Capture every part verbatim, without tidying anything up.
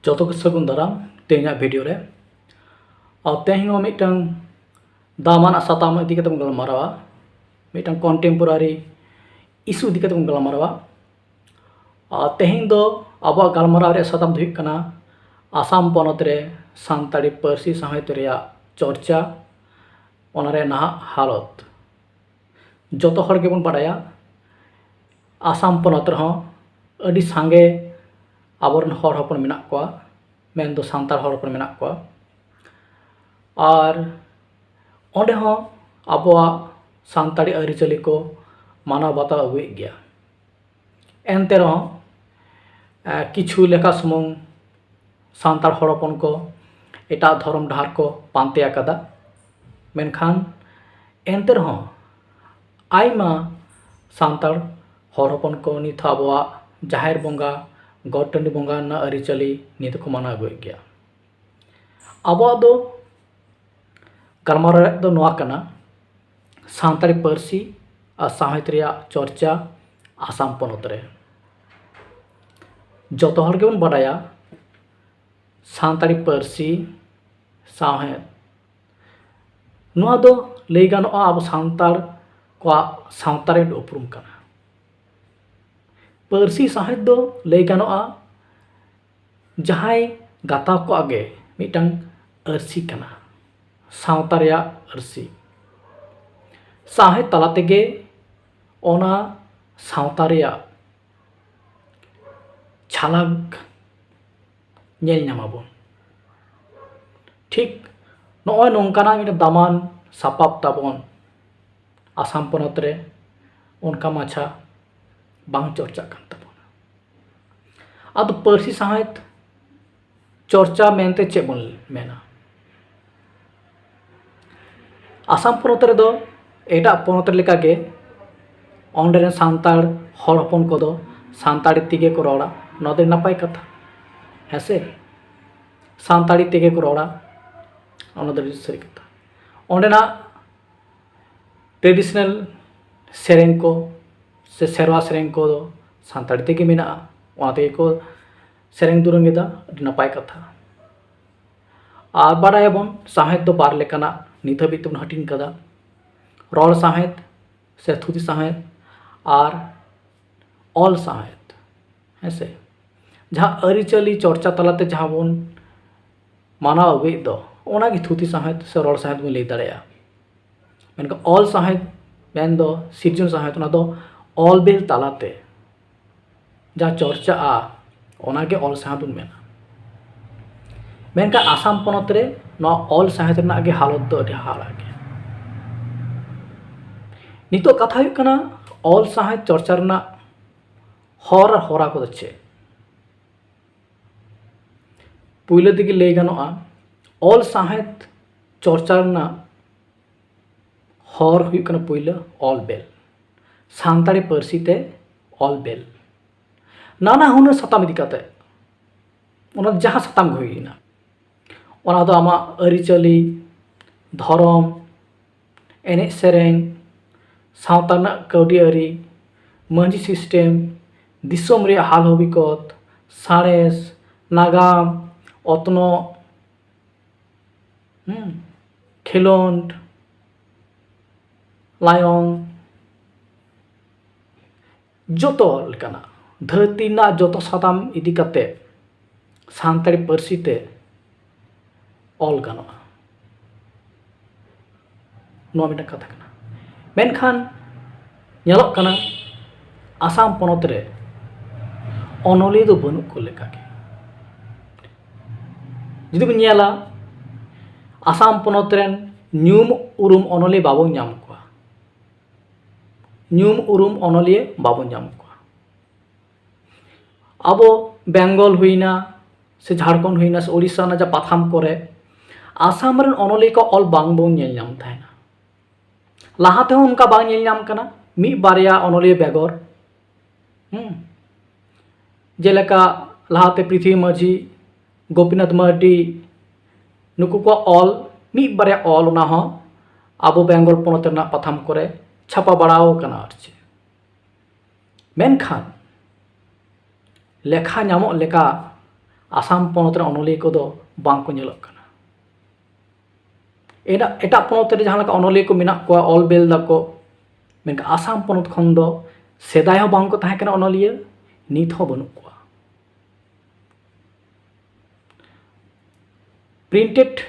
ᱡᱚᱛᱚ ᱠᱚ ᱥᱟᱹᱜᱩᱱ ᱫᱟᱨᱟᱢ ᱛᱮᱦᱮᱧᱟᱜ ᱵᱷᱤᱰᱤᱭᱳ ᱨᱮ᱾ ᱟᱨ ᱛᱮᱦᱮᱧ ᱦᱚᱸ ᱢᱤᱫᱴᱟᱝ ᱫᱟᱢᱟᱱᱟᱜ ᱥᱟᱛᱟᱢ ᱤᱫᱤ ᱠᱟᱛᱮ ᱵᱚᱱ ᱜᱟᱞᱢᱟᱨᱟᱣᱟ, ᱢᱤᱫᱴᱟᱝ ᱠᱚᱱᱴᱮᱢᱯᱳᱨᱟᱨᱤ ᱤᱥᱩ ᱤᱫᱤ ᱠᱟᱛᱮ ᱵᱚᱱ ᱜᱟᱞᱢᱟᱨᱟᱣᱟ᱾ ᱟᱨ ᱛᱮᱦᱮᱧ ᱫᱚ ᱟᱵᱚᱣᱟᱜ ᱜᱟᱞᱢᱟᱨᱟᱣ ᱨᱮᱭᱟᱜ ᱥᱟᱛᱟᱢ ᱫᱚ ᱦᱩᱭᱩᱜ ᱠᱟᱱᱟ ᱟᱥᱟᱢ ᱯᱚᱱᱚᱛ ᱨᱮ ᱥᱟᱱᱛᱟᱲᱤ ᱯᱟᱹᱨᱥᱤ ᱥᱟᱶᱦᱮᱫ ᱨᱮᱭᱟᱜ ᱪᱚᱨᱪᱟ, ᱚᱱᱟ ᱨᱮ ᱱᱟᱦᱟᱜ ᱦᱟᱞᱚᱛ᱾ ᱡᱚᱛᱚ ᱦᱚᱲ ᱜᱮᱵᱚᱱ ᱵᱟᱰᱟᱭᱟ, ᱟᱥᱟᱢ ᱯᱚᱱᱚᱛ ᱨᱮᱦᱚᱸ ᱟᱹᱰᱤ ᱥᱟᱸᱜᱮ ᱟᱵᱚᱨᱮᱱ ᱦᱚᱲ ᱦᱚᱯᱚᱱ ᱢᱮᱱᱟᱜ ᱠᱚᱣᱟ, ᱢᱮᱱᱫᱚ ᱥᱟᱱᱛᱟᱲ ᱦᱚᱲ ᱦᱚᱯᱚᱱ ᱢᱮᱱᱟᱜ ᱠᱚᱣᱟ᱾ ᱟᱨ ᱚᱸᱰᱮ ᱦᱚᱸ ᱟᱵᱚᱣᱟᱜ ᱥᱟᱱᱛᱟᱲᱤ ᱟᱹᱨᱤᱪᱟᱹᱞᱤ ᱠᱚ ᱢᱟᱱᱟᱣ ᱵᱟᱛᱟᱣ ᱟᱹᱜᱩᱭᱮᱫ ᱜᱮᱭᱟ᱾ ᱮᱱᱛᱮ ᱨᱮᱦᱚᱸ, ᱮ, ᱠᱤᱪᱷᱩ ᱞᱮᱠᱷᱟ ᱥᱩᱢᱩᱝ ᱥᱟᱱᱛᱟᱲ ᱦᱚᱲ ᱦᱚᱯᱚᱱ ᱠᱚ ᱮᱴᱟᱜ ᱫᱷᱚᱨᱚᱢ ᱰᱟᱦᱟᱨ ᱠᱚ ᱯᱟᱱᱛᱮ ᱟᱠᱟᱫᱟ᱾ ᱢᱮᱱᱠᱷᱟᱱ ᱮᱱᱛᱮ ᱨᱮᱦᱚᱸ ᱟᱭᱢᱟ ᱥᱟᱱᱛᱟᱲ ᱦᱚᱲ ᱦᱚᱯᱚᱱ ᱠᱚ ᱱᱤᱛ ᱦᱚᱸ ᱟᱵᱚᱣᱟᱜ ᱡᱟᱦᱮᱨ ᱵᱚᱸᱜᱟ, ᱜᱚᱴ ᱴᱟᱺᱰᱤ ᱵᱚᱸᱜᱟ ᱨᱮᱱᱟᱜ ᱟᱹᱨᱤᱪᱟᱹᱞᱤ ᱱᱤᱛ ᱦᱚᱸᱠᱚ ᱢᱟᱱᱟᱣ ᱟᱹᱜᱩᱭᱮᱫ ᱜᱮᱭᱟ᱾ ᱟᱵᱚᱣᱟᱜ ᱫᱚ ᱜᱟᱞᱢᱟᱨᱟᱣ ᱨᱮᱭᱟᱜ ᱫᱚ ᱱᱚᱣᱟ ᱠᱟᱱᱟ, ᱥᱟᱱᱛᱟᱲᱤ ᱯᱟᱹᱨᱥᱤ ᱟᱨ ᱥᱟᱶᱦᱮᱫ ᱨᱮᱭᱟᱜ ᱪᱚᱨᱪᱟ ᱟᱥᱟᱢ ᱯᱚᱱᱚᱛ ᱨᱮ᱾ ᱡᱚᱛᱚ ᱦᱚᱲ ᱜᱮᱵᱚᱱ ᱵᱟᱰᱟᱭᱟ, ᱥᱟᱱᱛᱟᱲᱤ ᱯᱟᱹᱨᱥᱤ, ᱥᱟᱶᱦᱮᱫ, ᱱᱚᱣᱟ ᱫᱚ ᱞᱟᱹᱭ ᱜᱟᱱᱚᱜᱼᱟ ᱟᱵᱚ ᱥᱟᱱᱛᱟᱲ ᱠᱚᱣᱟᱜ ᱥᱟᱶᱛᱟ ᱨᱮ ᱩᱯᱨᱩᱢ ᱠᱟᱱᱟ᱾ ᱯᱟᱹᱨᱥᱤ ᱥᱟᱶᱦᱮᱫ ᱫᱚ ᱞᱟᱹᱭ ᱜᱟᱱᱚᱜᱼᱟ ᱡᱟᱦᱟᱸᱭ ᱜᱟᱛᱟᱠ ᱠᱚᱣᱟᱜ ᱜᱮ ᱢᱤᱫᱴᱟᱝ ᱟᱹᱨᱥᱤ ᱠᱟᱱᱟ, ᱥᱟᱶᱛᱟ ᱨᱮᱭᱟᱜ ᱟᱹᱨᱥᱤ᱾ ᱥᱟᱶᱦᱮᱫ ᱛᱟᱞᱟ ᱛᱮᱜᱮ ᱚᱱᱟ ᱥᱟᱶᱛᱟ ᱨᱮᱭᱟᱜ ᱡᱷᱟᱞᱟᱠ ᱧᱮᱞ ᱧᱟᱢᱟᱵᱚᱱ᱾ ᱴᱷᱤᱠ ᱱᱚᱜᱼᱚᱭ ᱱᱚᱝᱠᱟᱱᱟᱜ ᱢᱤᱫᱴᱟᱝ ᱫᱟᱢᱟᱱ ᱥᱟᱯᱟᱵ ᱛᱟᱵᱚᱱ ᱟᱥᱟᱢ ᱯᱚᱱᱚᱛ ᱨᱮ ᱚᱱᱠᱟ ᱢᱟᱪᱷᱟ ᱵᱟᱝ ᱪᱚᱨᱪᱟᱜ ᱠᱟᱱ ᱛᱟᱵᱚᱱᱟ᱾ ᱟᱫᱚ ᱯᱟᱹᱨᱥᱤ ᱥᱟᱶᱦᱮᱫ ᱪᱚᱨᱪᱟ ᱢᱮᱱᱛᱮ ᱪᱮᱫ ᱵᱚᱱ ᱢᱮᱱᱟ? ᱟᱥᱟᱢ ᱯᱚᱱᱚᱛ ᱨᱮᱫᱚ ᱮᱴᱟᱜ ᱯᱚᱱᱚᱛ ᱞᱮᱠᱟᱜᱮ ᱚᱸᱰᱮ ᱨᱮᱱ ᱥᱟᱱᱛᱟᱲ ᱦᱚᱲ ᱦᱚᱯᱚᱱ ᱠᱚᱫᱚ ᱥᱟᱱᱛᱟᱲᱤ ᱛᱮᱜᱮ ᱠᱚ ᱨᱚᱲᱟ᱾ ᱱᱚᱣᱟ ᱫᱚ ᱱᱟᱯᱟᱭ ᱠᱟᱛᱷᱟ, ᱦᱮᱸ ᱥᱮ? ᱥᱟᱱᱛᱟᱲᱤ ᱛᱮᱜᱮ ᱠᱚ ᱨᱚᱲᱟ, ᱚᱱᱟ ᱫᱚ ᱟᱹᱰᱤ ᱥᱟᱹᱨᱤ ᱠᱟᱛᱷᱟ᱾ ᱚᱸᱰᱮᱱᱟᱜ ᱴᱨᱮᱰᱤᱥᱚᱱᱟᱞ ᱥᱮᱨᱮᱧ ᱠᱚ ᱥᱮ ᱥᱮᱨᱣᱟ ᱥᱮᱨᱮᱧ ᱠᱚᱫᱚ ᱥᱟᱱᱛᱟᱲᱤ ᱛᱮᱜᱮ ᱢᱮᱱᱟᱜᱼᱟ, ᱚᱱᱟ ᱛᱮᱜᱮ ᱠᱚ ᱥᱮᱨᱮᱧ ᱫᱩᱨᱟᱹᱝ ᱮᱫᱟ, ᱟᱹᱰᱤ ᱱᱟᱯᱟᱭ ᱠᱟᱛᱷᱟ᱾ ᱟᱨ ᱵᱟᱰᱟᱭᱟᱵᱚᱱ, ᱥᱟᱶᱦᱮᱫ ᱫᱚ ᱵᱟᱨ ᱞᱮᱠᱟᱱᱟᱜ ᱱᱤᱛ ᱦᱟᱹᱵᱤᱡ ᱛᱮᱵᱚᱱ ᱦᱟᱹᱴᱤᱧ ᱠᱟᱫᱟ, ᱨᱚᱲ ᱥᱟᱶᱦᱮᱫ ᱥᱮ ᱛᱷᱩᱛᱤ ᱥᱟᱶᱦᱮᱫ, ᱟᱨ ᱚᱞ ᱥᱟᱶᱦᱮᱫ᱾ ᱦᱮᱸ ᱥᱮ? ᱡᱟᱦᱟᱸ ᱟᱹᱨᱤᱪᱟᱹᱞᱤ ᱪᱚᱨᱪᱟ ᱛᱟᱞᱟᱛᱮ ᱡᱟᱦᱟᱸ ᱵᱚᱱ ᱢᱟᱱᱟᱣ ᱟᱹᱜᱩᱭᱮᱫ ᱫᱚ, ᱚᱱᱟᱜᱮ ᱛᱷᱩᱛᱤ ᱥᱟᱶᱦᱮᱫ ᱥᱮ ᱨᱚᱲ ᱥᱟᱶᱦᱮᱫ ᱵᱚᱱ ᱞᱟᱹᱭ ᱫᱟᱲᱮᱭᱟᱜᱼᱟ᱾ ᱢᱮᱱᱠᱷᱟᱱ ᱚᱞ ᱥᱟᱶᱦᱮᱫ ᱢᱮᱱᱫᱚ ᱥᱤᱨᱡᱚᱱ ᱥᱟᱶᱦᱮᱫ, ᱚᱱᱟ ᱫᱚ ᱚᱞ ᱵᱮᱞ ᱛᱟᱞᱟᱛᱮ ᱡᱟᱦᱟᱸ ᱪᱚᱨᱪᱟᱜᱼᱟ, ᱚᱱᱟᱜᱮ ᱚᱞ ᱥᱟᱶᱦᱮᱫ ᱵᱚᱱ ᱢᱮᱱᱟ᱾ ᱢᱮᱱᱠᱷᱟᱱ ᱟᱥᱟᱢ ᱯᱚᱱᱚᱛ ᱨᱮ ᱱᱚᱣᱟ ᱚᱞ ᱥᱟᱶᱦᱮᱫ ᱨᱮᱱᱟᱜ ᱜᱮ ᱦᱟᱞᱚᱛ ᱫᱚ ᱟᱹᱰᱤ ᱦᱟᱦᱟᱲᱟᱜ ᱜᱮᱭᱟ᱾ ᱱᱤᱛᱚᱜ ᱠᱟᱛᱷᱟ ᱦᱩᱭᱩᱜ ᱠᱟᱱᱟ, ᱚᱞ ᱥᱟᱶᱦᱮᱫ ᱪᱚᱨᱪᱟ ᱨᱮᱱᱟᱜ ᱦᱚᱨ ᱟᱨ ᱦᱚᱨᱟ ᱠᱚᱫᱚ ᱪᱮᱫ? ᱯᱩᱭᱞᱟᱹ ᱛᱮᱜᱮ ᱞᱟᱹᱭ ᱜᱟᱱᱚᱜᱼᱟ, ᱚᱞ ᱥᱟᱶᱦᱮᱫ ᱪᱚᱨᱪᱟ ᱨᱮᱱᱟᱜ ᱦᱚᱨ ᱦᱩᱭᱩᱜ ᱠᱟᱱᱟ ᱯᱩᱭᱞᱟᱹ ᱚᱞ ᱵᱮᱞ, ᱥᱟᱱᱛᱟᱲᱤ ᱯᱟᱹᱨᱥᱤ ᱛᱮ ᱚᱞ ᱵᱮᱞ, ᱱᱟᱱᱟ ᱦᱩᱱᱟᱹᱨ ᱥᱟᱛᱟᱢ ᱤᱫᱤ ᱠᱟᱛᱮ, ᱚᱱᱟ ᱡᱟᱦᱟᱸ ᱥᱟᱛᱟᱢ ᱜᱮ ᱦᱩᱭᱮᱱᱟ, ᱚᱱᱟ ᱫᱚ ᱟᱢᱟᱜ ᱟᱹᱨᱤᱪᱟᱹᱞᱤ, ᱫᱷᱚᱨᱚᱢ, ᱮᱱᱮᱡ ᱥᱮᱨᱮᱧ, ᱥᱟᱶᱛᱟ ᱨᱮᱱᱟᱜ ᱠᱟᱹᱣᱰᱤ ᱟᱹᱨᱤ, ᱢᱟᱹᱡᱷᱤ system, ᱫᱤᱥᱚᱢ ᱨᱮᱭᱟᱜ ᱦᱟᱞ ᱦᱚᱵᱤᱠᱚᱛ, ᱥᱟᱬᱮᱥ, ᱱᱟᱜᱟᱢ, ᱚᱛᱱᱚᱜ, ᱦᱩᱸ, ᱠᱷᱮᱞᱳᱸᱰ, ᱞᱟᱭᱚᱝ, ᱡᱚᱛᱚ ᱞᱮᱠᱟᱱᱟᱜ ᱫᱷᱟᱹᱨᱛᱤ ᱨᱮᱱᱟᱜ ᱡᱚᱛᱚ ᱥᱟᱛᱟᱢ ᱤᱫᱤ ᱠᱟᱛᱮ ᱥᱟᱱᱛᱟᱲᱤ ᱯᱟᱹᱨᱥᱤ ᱛᱮ ᱚᱞ ᱜᱟᱱᱚᱜᱼᱟ᱾ ᱱᱚᱣᱟ ᱢᱤᱫᱴᱟᱝ ᱠᱟᱛᱷᱟ ᱠᱟᱱᱟ᱾ ᱢᱮᱱᱠᱷᱟᱱ ᱧᱮᱞᱚᱜ ᱠᱟᱱᱟ, ᱟᱥᱟᱢ ᱯᱚᱱᱚᱛ ᱨᱮ ᱚᱱᱚᱞᱤᱭᱟᱹ ᱫᱚ ᱵᱟᱹᱱᱩᱜ ᱠᱚ ᱞᱮᱠᱟᱜᱮ᱾ ᱡᱩᱫᱤ ᱵᱚᱱ ᱧᱮᱞᱟ, ᱟᱥᱟᱢ ᱯᱚᱱᱚᱛ ᱨᱮᱱ ᱧᱩᱢ ᱩᱨᱩᱢ ᱚᱱᱚᱞᱤᱭᱟᱹ ᱵᱟᱵᱚᱱ ᱧᱟᱢ ᱠᱚᱣᱟ᱾ ᱧᱩᱢ ᱩᱨᱩᱢ ᱚᱱᱚᱞᱤᱭᱟᱹ ᱵᱟᱵᱚᱱ ᱧᱟᱢ ᱠᱚᱣᱟ᱾ ᱟᱵᱚ ᱵᱮᱝᱜᱚᱞ ᱦᱩᱭᱱᱟ, ᱥᱮ ᱡᱷᱟᱲᱠᱷᱚᱸᱰ ᱦᱩᱭᱱᱟ, ᱥᱮ ᱳᱰᱤᱥᱟ ᱨᱮᱱᱟᱜ ᱡᱟᱦᱟᱸ ᱯᱟᱛᱷᱟᱢ ᱠᱚᱨᱮ, ᱟᱥᱟᱢ ᱨᱮᱱ ᱚᱱᱚᱞᱤᱭᱟᱹ ᱠᱚ ᱚᱞ ᱵᱟᱝ ᱵᱚᱱ ᱧᱮᱞ ᱧᱟᱢ ᱛᱟᱦᱮᱱᱟ᱾ ᱞᱟᱦᱟ ᱛᱮᱦᱚᱸ ᱚᱱᱠᱟ ᱵᱟᱝ ᱧᱮᱞ ᱧᱟᱢ ᱠᱟᱱᱟ, ᱢᱤᱫ ᱵᱟᱨᱭᱟ ᱚᱱᱚᱞᱤᱭᱟᱹ ᱵᱮᱜᱚᱨ᱾ ᱦᱩᱸ᱾ ᱡᱮᱞᱮᱠᱟ ᱞᱟᱦᱟᱛᱮ ᱯᱨᱤᱛᱷᱤᱵᱤ ᱢᱟᱹᱡᱷᱤ, ᱜᱳᱯᱤᱱᱟᱛᱷ ᱢᱟᱨᱰᱤ, ᱱᱩᱠᱩ ᱠᱚᱣᱟᱜ ᱚᱞ ᱢᱤᱫ ᱵᱟᱨᱭᱟ ᱚᱞ, ᱚᱱᱟ ᱦᱚᱸ ᱟᱵᱚ ᱵᱮᱝᱜᱚᱞ ᱯᱚᱱᱚᱛ ᱨᱮᱱᱟᱜ ᱯᱟᱛᱷᱟᱢ ᱠᱚᱨᱮ ᱪᱷᱟᱯᱟ ᱵᱟᱲᱟᱣ ᱠᱟᱱᱟ ᱟᱨ ᱪᱮᱫ᱾ ᱢᱮᱱᱠᱷᱟᱱ ᱞᱮᱠᱷᱟ ᱧᱟᱢᱚᱜ ᱞᱮᱠᱟ ᱟᱥᱟᱢ ᱯᱚᱱᱚᱛ ᱨᱮ ᱚᱱᱚᱞᱤᱭᱟᱹ ᱠᱚᱫᱚ ᱵᱟᱝ ᱠᱚ ᱧᱮᱞᱚᱜ ᱠᱟᱱᱟ᱾ ᱮᱴᱟᱜ ᱮᱴᱟᱜ ᱯᱚᱱᱚᱛ ᱨᱮ ᱡᱟᱦᱟᱸ ᱞᱮᱠᱟ ᱚᱱᱚᱞᱤᱭᱟᱹ ᱠᱚ ᱢᱮᱱᱟᱜ ᱠᱚᱣᱟ, ᱚᱞ ᱵᱮᱞ ᱫᱟᱠᱚ, ᱢᱮᱱᱠᱷᱟᱱ ᱟᱥᱟᱢ ᱯᱚᱱᱚᱛ ᱠᱷᱚᱱ ᱫᱚ ᱥᱮᱫᱟᱭ ᱦᱚᱸ ᱵᱟᱝ ᱠᱚ ᱛᱟᱦᱮᱸ ᱠᱟᱱᱟ ᱚᱱᱚᱞᱤᱭᱟᱹ, ᱱᱤᱛ ᱦᱚᱸ ᱵᱟᱹᱱᱩᱜ ᱠᱚᱣᱟ᱾ ᱯᱨᱤᱱᱴᱮᱰ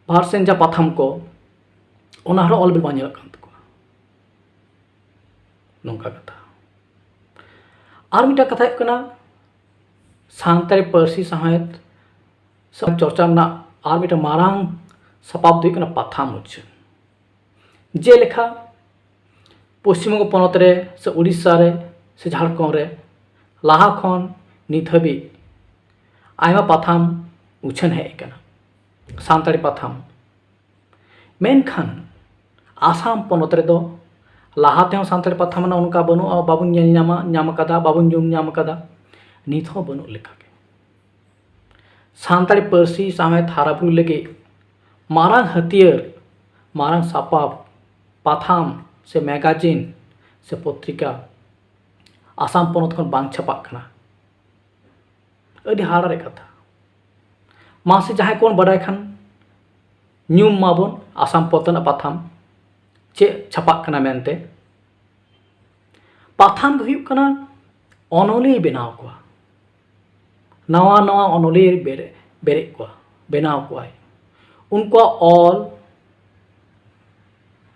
ᱵᱷᱟᱨᱥᱮᱱ ᱡᱟᱦᱟᱸ ᱯᱟᱛᱷᱟᱢ ᱠᱚ, ᱚᱱᱟ ᱦᱚᱸ ᱚᱞ ᱵᱮᱞ ᱵᱟᱝ ᱧᱮᱞᱚᱜ ᱠᱟᱱ ᱛᱟᱠᱚᱣᱟ᱾ ᱱᱚᱝᱠᱟ ᱠᱟᱛᱷᱟ᱾ ᱟᱨ ᱢᱤᱫᱴᱟᱝ ᱠᱟᱛᱷᱟ ᱦᱩᱭᱩᱜ ᱠᱟᱱᱟ, ᱥᱟᱱᱛᱟᱲᱤ ᱯᱟᱹᱨᱥᱤ ᱥᱟᱶᱦᱮᱫ ᱥᱮ ᱪᱚᱨᱪᱟ ᱨᱮᱱᱟᱜ ᱟᱨ ᱢᱤᱫᱴᱟᱝ ᱢᱟᱨᱟᱝ ᱥᱟᱯᱟᱵ ᱫᱚ ᱦᱩᱭᱩᱜ ᱠᱟᱱᱟ ᱯᱟᱛᱷᱟᱢ ᱩᱪᱷᱟᱹᱱ᱾ ᱡᱮᱞᱮᱠᱟ ᱯᱚᱥᱪᱤᱢ ᱵᱚᱝᱜᱚ ᱯᱚᱱᱚᱛ ᱨᱮ ᱥᱮ ᱩᱲᱤᱥᱥᱟ ᱨᱮ ᱥᱮ ᱡᱷᱟᱲᱠᱷᱚᱸᱰ ᱨᱮ ᱞᱟᱦᱟ ᱠᱷᱚᱱ ᱱᱤᱛ ᱦᱟᱹᱵᱤᱡ ᱟᱭᱢᱟ ᱯᱟᱛᱷᱟᱢ ᱩᱪᱷᱟᱹᱱ ᱦᱮᱡ ᱟᱠᱟᱱᱟ ᱥᱟᱱᱛᱟᱲᱤ ᱯᱟᱛᱷᱟᱢ᱾ ᱢᱮᱱᱠᱷᱟᱱ ᱟᱥᱟᱢ ᱯᱚᱱᱚᱛ ᱨᱮᱫᱚ ᱞᱟᱦᱟ ᱛᱮᱦᱚᱸ ᱥᱟᱱᱛᱟᱲᱤ ᱯᱟᱛᱷᱟᱢ ᱨᱮᱱᱟᱜ ᱚᱱᱠᱟ ᱵᱟᱹᱱᱩᱜᱼᱟ, ᱵᱟᱵᱚᱱ ᱧᱮᱞ ᱧᱟᱢᱟ, ᱧᱟᱢ ᱟᱠᱟᱫᱟ, ᱵᱟᱵᱚᱱ ᱧᱩᱢ ᱧᱟᱢ ᱟᱠᱟᱫᱟ, ᱱᱤᱛ ᱦᱚᱸ ᱵᱟᱹᱱᱩᱜ ᱞᱮᱠᱟᱜᱮ᱾ ᱥᱟᱱᱛᱟᱲᱤ ᱯᱟᱹᱨᱥᱤ ᱥᱟᱶᱦᱮᱫ ᱦᱟᱨᱟᱵᱩᱨᱩ ᱞᱟᱹᱜᱤᱫ ᱢᱟᱨᱟᱝ ᱦᱟᱹᱛᱭᱟᱹᱨ, ᱢᱟᱨᱟᱝ ᱥᱟᱯᱟᱵ, ᱯᱟᱛᱷᱟᱢ ᱥᱮ ᱢᱮᱜᱟᱡᱤᱱ ᱥᱮ ᱯᱚᱛᱨᱤᱠᱟ ᱟᱥᱟᱢ ᱯᱚᱱᱚᱛ ᱠᱷᱚᱱ ᱵᱟᱝ ᱪᱷᱟᱯᱟᱜ ᱠᱟᱱᱟ᱾ ᱟᱹᱰᱤ ᱦᱟᱦᱟᱲᱟ ᱨᱮᱭᱟᱜ ᱠᱟᱛᱷᱟ᱾ ᱢᱟᱥᱮ ᱡᱟᱦᱟᱸᱭ ᱠᱚᱵᱚᱱ ᱵᱟᱰᱟᱭ ᱠᱷᱟᱱ ᱧᱩᱢ ᱢᱟᱵᱚᱱ ᱟᱥᱟᱢ ᱯᱚᱱᱚᱛ ᱨᱮᱱᱟᱜ ᱯᱟᱛᱷᱟᱢ ᱪᱮᱫ ᱪᱷᱟᱯᱟᱜ ᱠᱟᱱᱟ ᱢᱮᱱᱛᱮ᱾ ᱯᱟᱛᱷᱟᱢ ᱫᱚ ᱦᱩᱭᱩᱜ ᱠᱟᱱᱟ ᱚᱱᱚᱞᱤᱭᱟᱹᱭ ᱵᱮᱱᱟᱣ ᱠᱚᱣᱟ, ᱱᱟᱣᱟ ᱱᱟᱣᱟ ᱚᱱᱚᱞᱤᱭᱟᱹᱭ ᱵᱮᱨᱮ- ᱵᱮᱨᱮᱫ ᱠᱚᱣᱟ, ᱵᱮᱱᱟᱣ ᱠᱚᱣᱟᱭ᱾ ᱩᱱᱠᱩᱣᱟᱜ ᱚᱞ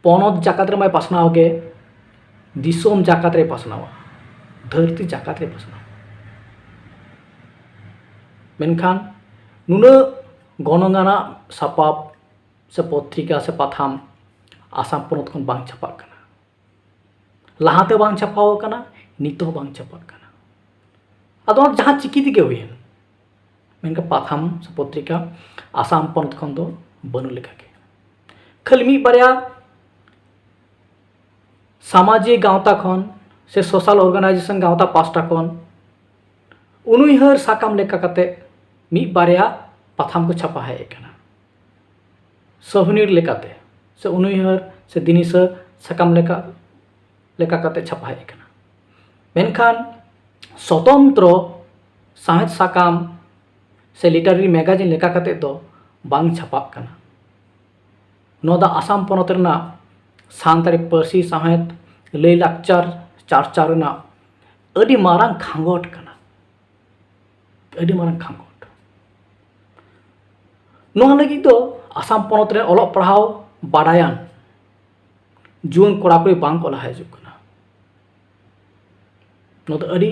ᱯᱚᱱᱚᱛ ᱡᱟᱠᱟᱛ ᱨᱮ ᱢᱟᱭ ᱯᱟᱥᱱᱟᱣ ᱜᱮ, ᱫᱤᱥᱚᱢ ᱡᱟᱠᱟᱛ ᱨᱮ ᱯᱟᱥᱱᱟᱣᱟ, ᱫᱷᱟᱹᱨᱛᱤ ᱡᱟᱠᱟᱛ ᱨᱮ ᱯᱟᱥᱱᱟᱣᱟ᱾ ᱢᱮᱱᱠᱷᱟᱱ ᱱᱩᱱᱟᱹᱜ ᱜᱚᱱᱚᱝ ᱟᱱᱟᱜ ᱥᱟᱯᱟᱵ ᱥᱮ ᱯᱚᱛᱨᱤᱠᱟ ᱥᱮ ᱯᱟᱛᱷᱟᱢ ᱟᱥᱟᱢ ᱯᱚᱱᱚᱛ ᱠᱷᱚᱱ ᱵᱟᱝ ᱪᱷᱟᱯᱟᱜ ᱠᱟᱱᱟ᱾ ᱞᱟᱦᱟᱛᱮ ᱵᱟᱝ ᱪᱷᱟᱯᱟᱣ ᱟᱠᱟᱱᱟ, ᱱᱤᱛᱚᱜ ᱦᱚᱸ ᱵᱟᱝ ᱪᱷᱟᱯᱟᱜ ᱠᱟᱱᱟ᱾ ᱟᱫᱚ ᱚᱱᱟ ᱡᱟᱦᱟᱸ ᱪᱤᱠᱤ ᱛᱮᱜᱮ ᱦᱩᱭᱮᱱ, ᱢᱮᱱᱠᱷᱟᱱ ᱯᱟᱛᱷᱟᱢ ᱥᱮ ᱯᱚᱛᱨᱤᱠᱟ ᱟᱥᱟᱢ ᱯᱚᱱᱚᱛ ᱠᱷᱚᱱ ᱫᱚ ᱵᱟᱹᱱᱩᱜ ᱞᱮᱠᱟᱜᱮ᱾ ᱠᱷᱟᱹᱞᱤ ᱢᱤᱫ ᱵᱟᱨᱭᱟ ᱥᱟᱢᱟᱡᱤᱠ ᱜᱟᱶᱛᱟ ᱠᱷᱚᱱ ᱥᱮ social organization ᱜᱟᱶᱛᱟ ᱯᱟᱥᱴᱟ ᱠᱷᱚᱱ ᱩᱱᱩᱭᱦᱟᱹᱨ ᱥᱟᱠᱟᱢ ᱞᱮᱠᱟ ᱠᱟᱛᱮ ᱢᱤᱫ ᱵᱟᱨᱭᱟ ᱯᱟᱛᱷᱟᱢ ᱠᱚ ᱪᱷᱟᱯᱟ ᱦᱮᱡ ᱟᱠᱟᱱᱟ᱾ ᱥᱚᱦᱱᱤᱨ ᱞᱮᱠᱟᱛᱮ ᱥᱮ ᱩᱱᱩᱭᱦᱟᱹᱨ ᱥᱮ ᱫᱤᱱᱤᱥᱟᱹ ᱥᱟᱠᱟᱢ ᱞᱮᱠᱟ, ᱞᱮᱠᱟ ᱠᱟᱛᱮ ᱪᱷᱟᱯᱟ ᱦᱮᱡ ᱟᱠᱟᱱᱟ᱾ ᱢᱮᱱᱠᱷᱟᱱ ᱥᱚᱛᱚᱱᱛᱨᱚ ᱥᱟᱶᱦᱮᱫ ᱥᱟᱠᱟᱢ ᱥᱮ ᱞᱤᱴᱟᱨᱟᱨᱤ ᱢᱮᱜᱟᱡᱤᱱ ᱞᱮᱠᱟ ᱠᱟᱛᱮ ᱫᱚ ᱵᱟᱝ ᱪᱷᱟᱯᱟᱜ ᱠᱟᱱᱟ᱾ ᱱᱚᱣᱟ ᱫᱚ ᱟᱥᱟᱢ ᱯᱚᱱᱚᱛ ᱨᱮᱱᱟᱜ ᱥᱟᱱᱛᱟᱲᱤ ᱯᱟᱹᱨᱥᱤ, ᱥᱟᱶᱦᱮᱫ, ᱞᱟᱹᱭᱼᱞᱟᱠᱪᱟᱨ ᱪᱟᱨᱪᱟᱣ ᱨᱮᱱᱟᱜ ᱟᱹᱰᱤ ᱢᱟᱨᱟᱝ ᱠᱷᱟᱸᱜᱚᱴ ᱠᱟᱱᱟ, ᱟᱹᱰᱤ ᱢᱟᱨᱟᱝ ᱠᱷᱟᱸᱜᱚᱴ᱾ ᱱᱚᱣᱟ ᱞᱟᱹᱜᱤᱫ ᱫᱚ ᱟᱥᱟᱢ ᱯᱚᱱᱚᱛ ᱨᱮ ᱚᱞᱚᱜ ᱯᱟᱲᱦᱟᱣ ᱵᱟᱰᱟᱭᱟᱱ ᱡᱩᱣᱟᱹᱱ ᱠᱚᱲᱟ ᱠᱩᱲᱤ ᱵᱟᱝ ᱠᱚ ᱞᱟᱦᱟ ᱦᱤᱡᱩᱜ ᱠᱟᱱᱟ᱾ ᱱᱚᱣᱟ ᱫᱚ ᱟᱹᱰᱤ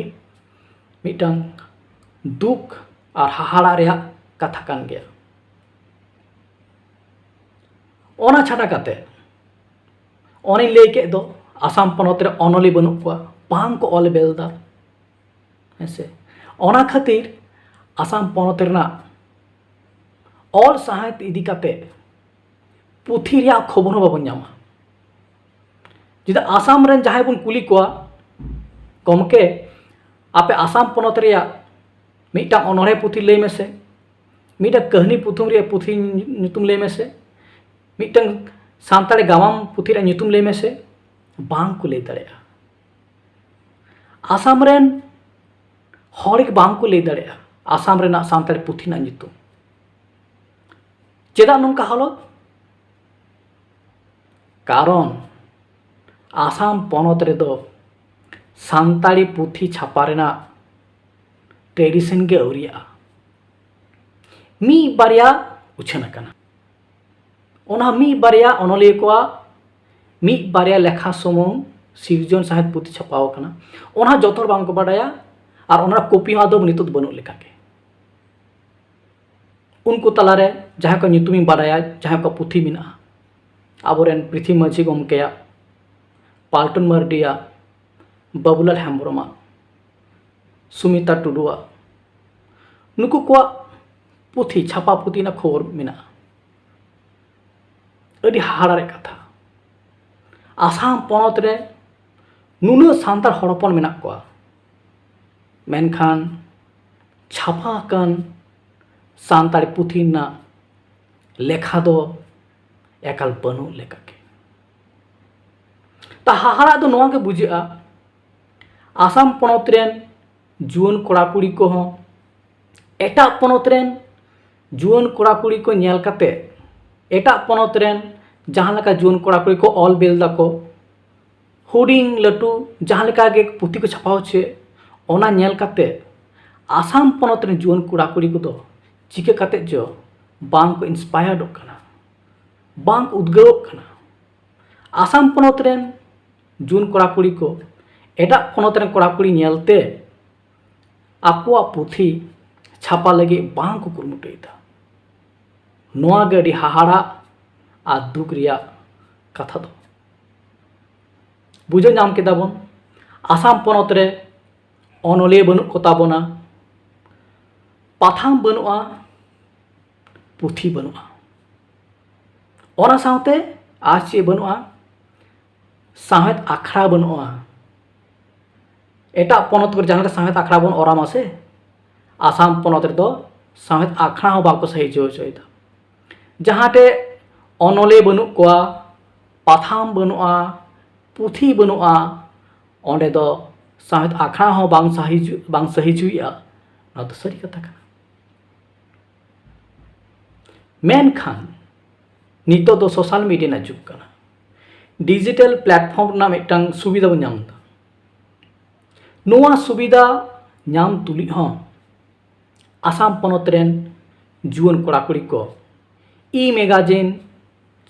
ᱢᱤᱫᱴᱟᱝ ᱫᱩᱠ ᱟᱨ ᱦᱟᱦᱟᱲᱟᱜ ᱨᱮᱭᱟᱜ ᱠᱟᱛᱷᱟ ᱠᱟᱱ ᱜᱮᱭᱟ᱾ ᱚᱱᱟ ᱪᱷᱟᱰᱟ ᱠᱟᱛᱮ, ᱚᱱᱮᱧ ᱞᱟᱹᱭ ᱠᱮᱫ ᱫᱚ, ᱟᱥᱟᱢ ᱯᱚᱱᱚᱛ ᱨᱮ ᱚᱱᱚᱞᱤᱭᱟᱹ ᱵᱟᱹᱱᱩᱜ ᱠᱚᱣᱟ, ᱵᱟᱝ ᱠᱚ ᱚᱞ ᱵᱮᱞ ᱮᱫᱟ᱾ ᱦᱮᱸ ᱥᱮ? ᱚᱱᱟ ᱠᱷᱟᱹᱛᱤᱨ ᱟᱥᱟᱢ ᱯᱚᱱᱚᱛ ᱨᱮᱱᱟᱜ ᱚᱞ ᱥᱟᱶᱦᱮᱫ ᱤᱫᱤ ᱠᱟᱛᱮ ᱯᱩᱛᱷᱤ ᱨᱮᱭᱟᱜ ᱠᱷᱚᱵᱚᱨ ᱦᱚᱸ ᱵᱟᱵᱚᱱ ᱧᱟᱢᱟ᱾ ᱡᱩᱫᱤ ᱟᱥᱟᱢ ᱨᱮᱱ ᱡᱟᱦᱟᱸᱭ ᱵᱚᱱ ᱠᱩᱞᱤ ᱠᱚᱣᱟ, "ᱜᱚᱢᱠᱮ, ᱟᱯᱮ ᱟᱥᱟᱢ ᱯᱚᱱᱚᱛ ᱨᱮᱭᱟᱜ ᱢᱤᱫᱴᱟᱝ ᱚᱱᱚᱬᱦᱮ ᱯᱩᱛᱷᱤ ᱞᱟᱹᱭ ᱢᱮᱥᱮ, ᱢᱤᱫᱴᱟᱝ ᱠᱟᱹᱦᱱᱤ ᱯᱩᱛᱷᱤ ᱨᱮᱭᱟᱜ ᱯᱩᱛᱷᱤ ᱧᱩᱛᱩᱢ ᱞᱟᱹᱭ ᱢᱮᱥᱮ, ᱢᱤᱫᱴᱟᱝ ᱥᱟᱱᱛᱟᱲᱤ ᱜᱟᱢᱟᱢ ᱯᱩᱛᱷᱤ ᱨᱮᱭᱟᱜ ᱧᱩᱛᱩᱢ ᱞᱟᱹᱭ ᱢᱮᱥᱮ", ᱵᱟᱝ ᱠᱚ ᱞᱟᱹᱭ ᱫᱟᱲᱮᱭᱟᱜᱼᱟ᱾ ᱟᱥᱟᱢ ᱨᱮᱱ ᱦᱚᱲ ᱜᱮ ᱵᱟᱝ ᱠᱚ ᱞᱟᱹᱭ ᱫᱟᱲᱮᱭᱟᱜᱼᱟ ᱟᱥᱟᱢ ᱨᱮᱱᱟᱜ ᱥᱟᱱᱛᱟᱲᱤ ᱯᱩᱛᱷᱤ ᱨᱮᱱᱟᱜ ᱧᱩᱛᱩᱢ᱾ ᱪᱮᱫᱟᱜ ᱱᱚᱝᱠᱟ ᱦᱟᱞᱚᱛ? ᱠᱟᱨᱚᱱ ᱟᱥᱟᱢ ᱯᱚᱱᱚᱛ ᱨᱮᱫᱚ ᱥᱟᱱᱛᱟᱲᱤ ᱯᱩᱛᱷᱤ ᱪᱷᱟᱯᱟ ᱨᱮᱱᱟᱜ ᱴᱨᱮᱰᱤᱥᱚᱱ ᱜᱮ ᱟᱹᱣᱨᱤᱭᱟᱜᱼᱟ᱾ ᱢᱤᱫ ᱵᱟᱨᱭᱟ ᱩᱪᱷᱟᱹᱱ ᱟᱠᱟᱱᱟ᱾ ᱚᱱᱟ ᱢᱤᱫ ᱵᱟᱨᱭᱟ ᱚᱱᱚᱞᱤᱭᱟᱹ ᱠᱚᱣᱟᱜ ᱢᱤᱫ ᱵᱟᱨᱭᱟ ᱞᱮᱠᱷᱟ ᱥᱩᱢᱩᱝ ᱥᱤᱨᱡᱚᱱ ᱥᱟᱶᱦᱮᱫ ᱯᱩᱛᱷᱤ ᱪᱷᱟᱯᱟᱣ ᱟᱠᱟᱱᱟ᱾ ᱚᱱᱟ ᱡᱚᱛᱚ ᱦᱚᱲ ᱵᱟᱝ ᱠᱚ ᱵᱟᱰᱟᱭᱟ, ᱟᱨ ᱚᱱᱟ ᱠᱚᱯᱤ ᱦᱚᱸ ᱟᱫᱚ ᱱᱤᱛᱚᱜ ᱫᱚ ᱵᱟᱹᱱᱩᱜ ᱞᱮᱠᱟᱜᱮ᱾ ᱩᱱᱠᱩ ᱛᱟᱞᱟᱨᱮ ᱡᱟᱦᱟᱸᱭ ᱠᱚ ᱧᱩᱛᱩᱢᱤᱧ ᱵᱟᱰᱟᱭᱟ, ᱡᱟᱦᱟᱸᱭ ᱠᱚ ᱯᱩᱛᱷᱤ ᱢᱮᱱᱟᱜᱼᱟ, ᱟᱵᱚᱨᱮᱱ ᱯᱨᱤᱛᱷᱤ ᱢᱟᱹᱡᱷᱤ ᱜᱚᱢᱠᱮᱭᱟᱜ, ᱯᱟᱞᱴᱚᱱ ᱢᱟᱨᱰᱤᱭᱟᱜ, ᱵᱟᱹᱵᱩᱞᱟᱞ ᱦᱮᱢᱵᱨᱚᱢᱟᱜ, ᱥᱩᱢᱤᱛᱟ ᱴᱩᱰᱩᱣᱟᱜ, ᱱᱩᱠᱩ ᱠᱚᱣᱟᱜ ᱯᱩᱛᱷᱤ, ᱪᱷᱟᱯᱟ ᱯᱩᱛᱷᱤ ᱨᱮᱱᱟᱜ ᱠᱷᱚᱵᱚᱨ ᱢᱮᱱᱟᱜᱼᱟ᱾ ᱟᱹᱰᱤ ᱦᱟᱦᱟᱲᱟ ᱨᱮᱭᱟᱜ ᱠᱟᱛᱷᱟ, ᱟᱥᱟᱢ ᱯᱚᱱᱚᱛ ᱨᱮ ᱱᱩᱱᱟᱹᱜ ᱥᱟᱱᱛᱟᱲ ᱦᱚᱲ ᱦᱚᱯᱚᱱ ᱢᱮᱱᱟᱜ ᱠᱚᱣᱟ, ᱢᱮᱱᱠᱷᱟᱱ ᱪᱷᱟᱯᱟ ᱟᱠᱟᱱ ᱥᱟᱱᱛᱟᱲᱤ ᱯᱩᱛᱷᱤ ᱨᱮᱱᱟᱜ ᱞᱮᱠᱷᱟ ᱫᱚ ᱮᱠᱟᱞ ᱵᱟᱹᱱᱩᱜ ᱞᱮᱠᱟᱜᱮ᱾ ᱛᱟ ᱦᱟᱦᱟᱲᱟᱜ ᱫᱚ ᱱᱚᱣᱟ ᱜᱮ ᱵᱩᱡᱷᱟᱹᱜᱼᱟ, ᱟᱥᱟᱢ ᱯᱚᱱᱚᱛ ᱨᱮᱱ ᱡᱩᱣᱟᱹᱱ ᱠᱚᱲᱟ ᱠᱩᱲᱤ ᱠᱚᱦᱚᱸ ᱮᱴᱟᱜ ᱯᱚᱱᱚᱛ ᱨᱮᱱ ᱡᱩᱣᱟᱹᱱ ᱠᱚᱲᱟ ᱠᱩᱲᱤ ᱠᱚ ᱧᱮᱞ ᱠᱟᱛᱮ, ᱮᱴᱟᱜ ᱯᱚᱱᱚᱛ ᱨᱮᱱ ᱡᱟᱦᱟᱸ ᱞᱮᱠᱟ ᱡᱩᱣᱟᱹᱱ ᱠᱚᱲᱟ ᱠᱩᱲᱤ ᱠᱚ ᱚᱞ ᱵᱮᱞ ᱫᱟᱠᱚ, ᱦᱩᱰᱤᱧ ᱞᱟᱹᱴᱩ ᱡᱟᱦᱟᱸ ᱞᱮᱠᱟ ᱜᱮ ᱯᱩᱛᱷᱤ ᱠᱚ ᱪᱷᱟᱯᱟ ᱦᱚᱪᱚᱭᱮᱫ, ᱚᱱᱟ ᱧᱮᱞ ᱠᱟᱛᱮ ᱟᱥᱟᱢ ᱯᱚᱱᱚᱛ ᱨᱮᱱ ᱡᱩᱣᱟᱹᱱ ᱠᱚᱲᱟ ᱠᱩᱲᱤ ᱠᱚᱫᱚ ᱪᱤᱠᱟᱹ ᱠᱟᱛᱮ ᱪᱚ ᱵᱟᱝ ᱠᱚ ᱤᱱᱥᱯᱟᱭᱟᱨᱰᱚᱜ ᱠᱟᱱᱟ, ᱵᱟᱝ ᱠᱚ ᱩᱫᱽᱜᱟᱹᱣᱚᱜ ᱠᱟᱱᱟ᱾ ᱟᱥᱟᱢ ᱯᱚᱱᱚᱛ ᱨᱮᱱ ᱡᱩᱣᱟᱹᱱ ᱠᱚᱲᱟ ᱠᱩᱲᱤ ᱠᱚ ᱮᱴᱟᱜ ᱯᱚᱱᱚᱛ ᱨᱮᱱ ᱠᱚᱲᱟ ᱠᱩᱲᱤ ᱧᱮᱞᱛᱮ ᱟᱠᱚᱣᱟᱜ ᱯᱩᱛᱷᱤ ᱪᱷᱟᱯᱟ ᱞᱟᱹᱜᱤᱫ ᱵᱟᱝ ᱠᱚ ᱠᱩᱨᱩᱢᱩᱴᱩᱭᱮᱫᱟ᱾ ᱱᱚᱣᱟ ᱜᱮ ᱟᱹᱰᱤ ᱦᱟᱦᱟᱲᱟᱜ ᱟᱨ ᱫᱩᱠ ᱨᱮᱭᱟᱜ ᱠᱟᱛᱷᱟ ᱫᱚ᱾ ᱵᱩᱡᱷᱟᱹᱣ ᱧᱟᱢ ᱠᱮᱫᱟ ᱵᱚᱱ, ᱟᱥᱟᱢ ᱯᱚᱱᱚᱛ ᱨᱮ ᱚᱱᱚᱞᱤᱭᱟᱹ ᱵᱟᱹᱱᱩᱜ ᱠᱚᱛᱟ ᱵᱚᱱᱟ, ᱯᱟᱛᱷᱟᱢ ᱵᱟᱹᱱᱩᱜᱼᱟ, ᱯᱩᱛᱷᱤ ᱵᱟᱹᱱᱩᱜᱼᱟ᱾ ᱚᱱᱟ ᱥᱟᱶᱛᱮ ᱟᱨ ᱪᱮᱫ ᱵᱟᱹᱱᱩᱜᱼᱟ? ᱥᱟᱶᱦᱮᱫ ᱟᱠᱷᱲᱟ ᱵᱟᱹᱱᱩᱜᱼᱟ᱾ ᱮᱴᱟᱜ ᱯᱚᱱᱚᱛ ᱠᱚᱨᱮ ᱡᱟᱦᱟᱸ ᱞᱮᱠᱟ ᱥᱟᱶᱦᱮᱫ ᱟᱠᱷᱲᱟ ᱵᱚᱱ ᱚᱨᱟᱢᱟ ᱥᱮ, ᱟᱥᱟᱢ ᱯᱚᱱᱚᱛ ᱨᱮᱫᱚ ᱥᱟᱶᱦᱮᱫ ᱟᱠᱷᱲᱟ ᱦᱚᱸ ᱵᱟᱝᱠᱚ ᱥᱟᱹᱦᱤᱡᱩᱜ ᱦᱚᱪᱚᱭᱮᱫᱟ᱾ ᱡᱟᱦᱟᱸ ᱴᱷᱮᱡ ᱚᱱᱚᱞᱤᱭᱟᱹ ᱵᱟᱹᱱᱩᱜ ᱠᱚᱣᱟ, ᱯᱟᱛᱷᱟᱢ ᱵᱟᱹᱱᱩᱜᱼᱟ, ᱯᱩᱛᱷᱤ ᱵᱟᱹᱱᱩᱜᱼᱟ, ᱚᱸᱰᱮ ᱫᱚ ᱥᱟᱶᱦᱮᱫ ᱟᱠᱷᱲᱟ ᱦᱚᱸ ᱵᱟᱝ ᱥᱟᱹᱦᱤᱡᱩ-, ᱵᱟᱝ ᱥᱟᱹᱦᱤᱡᱩᱭᱮᱫᱼᱟ᱾ ᱱᱚᱣᱟ ᱫᱚ ᱥᱟᱹᱨᱤ ᱠᱟᱛᱷᱟ ᱠᱟᱱᱟ᱾ ᱢᱮᱱᱠᱷᱟᱱ ᱱᱤᱛᱚᱜ ᱫᱚ ᱥᱳᱥᱟᱞ ᱢᱤᱰᱤᱭᱟ ᱨᱮᱱᱟᱜ ᱡᱩᱜᱽ ᱠᱟᱱᱟ᱾ ᱰᱤᱡᱤᱴᱟᱞ ᱯᱞᱟᱴᱯᱷᱚᱨᱢ ᱨᱮᱱᱟᱜ ᱢᱤᱫᱴᱟᱝ ᱥᱩᱵᱤᱫᱷᱟ ᱵᱚᱱ ᱧᱟᱢ ᱮᱫᱟ᱾ ᱱᱚᱣᱟ ᱥᱩᱵᱤᱫᱷᱟ ᱧᱟᱢ ᱛᱩᱞᱩᱡ ᱦᱚᱸ ᱟᱥᱟᱢ ᱯᱚᱱᱚᱛ ᱨᱮᱱ ᱡᱩᱣᱟᱹᱱ ᱠᱚᱲᱟ ᱠᱩᱲᱤ ᱠᱚ ᱤ ᱢᱮᱜᱟᱡᱤᱱ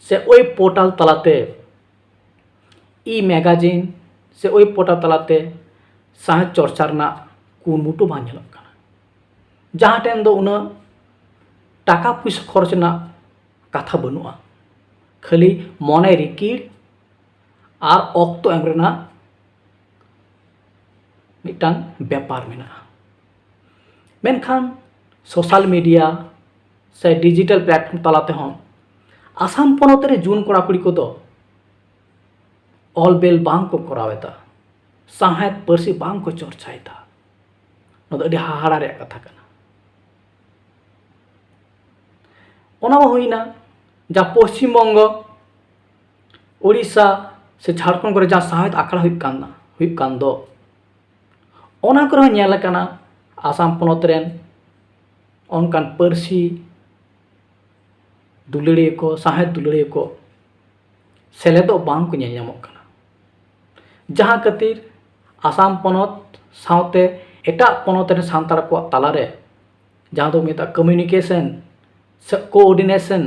ᱥᱮ ᱳᱭᱮᱵ ᱯᱳᱨᱴᱟᱞ ᱛᱟᱞᱟᱛᱮ, ᱤ ᱢᱮᱜᱟᱡᱤᱱ ᱥᱮ ᱳᱭᱮᱵ ᱯᱳᱨᱴᱟᱞ ᱛᱟᱞᱟᱛᱮ ᱥᱟᱶᱦᱮᱫ ᱪᱚᱨᱪᱟ ᱨᱮᱱᱟᱜ ᱠᱩᱨᱩᱢᱩᱴᱩ ᱵᱟᱝ ᱧᱮᱞᱚᱜ ᱠᱟᱱᱟ᱾ ᱡᱟᱦᱟᱸ ᱴᱷᱮᱱ ᱫᱚ ᱩᱱᱟᱹᱜ ᱴᱟᱠᱟ ᱯᱩᱭᱥᱟᱹ ᱠᱷᱚᱨᱚᱪ ᱨᱮᱱᱟᱜ ᱠᱟᱛᱷᱟ ᱵᱟᱹᱱᱩᱜᱼᱟ, ᱠᱷᱟᱹᱞᱤ ᱢᱚᱱᱮ ᱨᱤᱠᱤᱲ ᱟᱨ ᱚᱠᱛᱚ ᱮᱢ ᱨᱮᱱᱟᱜ ᱢᱤᱫᱴᱟᱝ ᱵᱮᱯᱟᱨ ᱢᱮᱱᱟᱜᱼᱟ᱾ ᱢᱮᱱᱠᱷᱟᱱ ᱥᱳᱥᱟᱞ ᱢᱤᱰᱤᱭᱟ ᱥᱮ ᱰᱤᱡᱤᱴᱟᱞ ᱯᱞᱟᱴᱯᱷᱚᱨᱢ ᱛᱟᱞᱟ ᱛᱮᱦᱚᱸ ᱟᱥᱟᱢ ᱯᱚᱱᱚᱛ ᱨᱮ ᱡᱩᱣᱟᱹᱱ ᱠᱚᱲᱟ ᱠᱩᱲᱤ ᱠᱚᱫᱚ ᱚᱞ ᱵᱮᱞ ᱵᱟᱝ ᱠᱚ ᱠᱚᱨᱟᱣ ᱮᱫᱟ, ᱥᱟᱶᱦᱮᱫ ᱯᱟᱹᱨᱥᱤ ᱵᱟᱝ ᱠᱚ ᱪᱚᱨᱪᱟᱭᱮᱫᱟ᱾ ᱱᱚᱣᱟ ᱫᱚ ᱟᱹᱰᱤ ᱦᱟᱦᱟᱲᱟ ᱨᱮᱭᱟᱜ ᱠᱟᱛᱷᱟ ᱠᱟᱱᱟ᱾ ᱚᱱᱟ ᱢᱟ ᱦᱩᱭᱱᱟ ᱡᱟ ᱯᱚᱥᱪᱤᱢ ᱵᱚᱝᱜᱚ, ᱳᱰᱤᱥᱟ ᱥᱮ ᱡᱷᱟᱲᱠᱷᱚᱸᱰ ᱠᱚᱨᱮ ᱡᱟᱦᱟᱸ ᱥᱟᱶᱦᱮᱫ ᱟᱠᱷᱲᱟ ᱦᱩᱭᱩᱜ ᱠᱟᱱ, ᱦᱩᱭᱩᱜ ᱠᱟᱱ ᱫᱚ, ᱚᱱᱟ ᱠᱚᱨᱮ ᱦᱚᱸ ᱧᱮᱞ ᱟᱠᱟᱱᱟ, ᱟᱥᱟᱢ ᱯᱚᱱᱚᱛ ᱨᱮᱱ ᱚᱱᱠᱟᱱ ᱯᱟᱹᱨᱥᱤ ᱫᱩᱞᱟᱹᱲᱤᱭᱟᱹ ᱠᱚ, ᱥᱟᱶᱦᱮᱫ ᱫᱩᱞᱟᱹᱲᱤᱭᱟᱹ ᱠᱚ ᱥᱮᱞᱮᱫᱚᱜ ᱵᱟᱝ ᱠᱚ ᱧᱮᱞ ᱧᱟᱢᱚᱜ ᱠᱟᱱᱟ᱾ ᱡᱟᱦᱟᱸ ᱠᱷᱟᱹᱛᱤᱨ ᱟᱥᱟᱢ ᱯᱚᱱᱚᱛ ᱥᱟᱶᱛᱮ ᱮᱴᱟᱜ ᱯᱚᱱᱚᱛ ᱨᱮᱱ ᱥᱟᱱᱛᱟᱲ ᱠᱚᱣᱟᱜ ᱛᱟᱞᱟᱨᱮ ᱡᱟᱦᱟᱸ ᱫᱚ ᱢᱮᱛᱟᱜ ᱠᱚᱢᱤᱭᱩᱱᱤᱠᱮᱥᱚᱱ ᱥᱮ ᱠᱳᱚᱨᱰᱤᱱᱮᱥᱚᱱ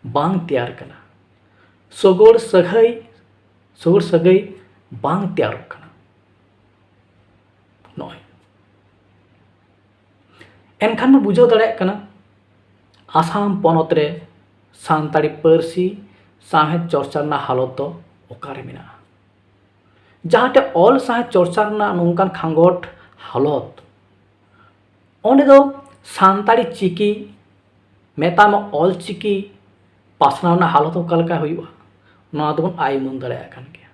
ᱵᱟᱝ ᱛᱮᱭᱟᱨ ᱠᱟᱱᱟ᱾ ᱥᱚᱜᱚᱲ ᱥᱟᱹᱜᱟᱹᱭ, ᱥᱚᱜᱚᱲ ᱥᱟᱹᱜᱟᱹᱭ ᱵᱟᱝ ᱛᱮᱭᱟᱨᱚᱜ ᱠᱟᱱᱟ᱾ ᱱᱚᱜᱼᱚᱭ ᱮᱱᱠᱷᱟᱱ ᱵᱚᱱ ᱵᱩᱡᱷᱟᱹᱣ ᱫᱟᱲᱮᱭᱟᱜ ᱠᱟᱱᱟ, ᱟᱥᱟᱢ ᱯᱚᱱᱚᱛ ᱨᱮ ᱥᱟᱱᱛᱟᱲᱤ ᱯᱟᱹᱨᱥᱤ ᱥᱟᱶᱦᱮᱫ ᱪᱚᱨᱪᱟ ᱨᱮᱱᱟᱜ ᱦᱟᱞᱚᱛ ᱫᱚ ᱚᱠᱟᱨᱮ ᱢᱮᱱᱟᱜᱼᱟ᱾ ᱡᱟᱦᱟᱸ ᱴᱷᱮᱱ ᱚᱞ ᱥᱟᱶᱦᱮᱫ ᱪᱚᱨᱪᱟ ᱨᱮᱱᱟᱜ ᱱᱚᱝᱠᱟᱱ ᱠᱷᱟᱸᱜᱚᱴ ᱦᱟᱞᱚᱛ, ᱚᱸᱰᱮ ᱫᱚ ᱥᱟᱱᱛᱟᱲᱤ ᱪᱤᱠᱤ, ᱢᱮᱛᱟᱜ ᱢᱮ ᱚᱞ ᱪᱤᱠᱤ ᱯᱟᱥᱱᱟᱣ ᱨᱮᱱᱟᱜ ᱦᱟᱞᱚᱛ ᱚᱠᱟ ᱞᱮᱠᱟ ᱦᱩᱭᱩᱜᱼᱟ, ᱱᱚᱣᱟ ᱫᱚᱵᱚᱱ ᱟᱭ ᱩᱢᱟᱹᱱ ᱫᱟᱲᱮᱭᱟᱜ ᱠᱟᱱ ᱜᱮᱭᱟ᱾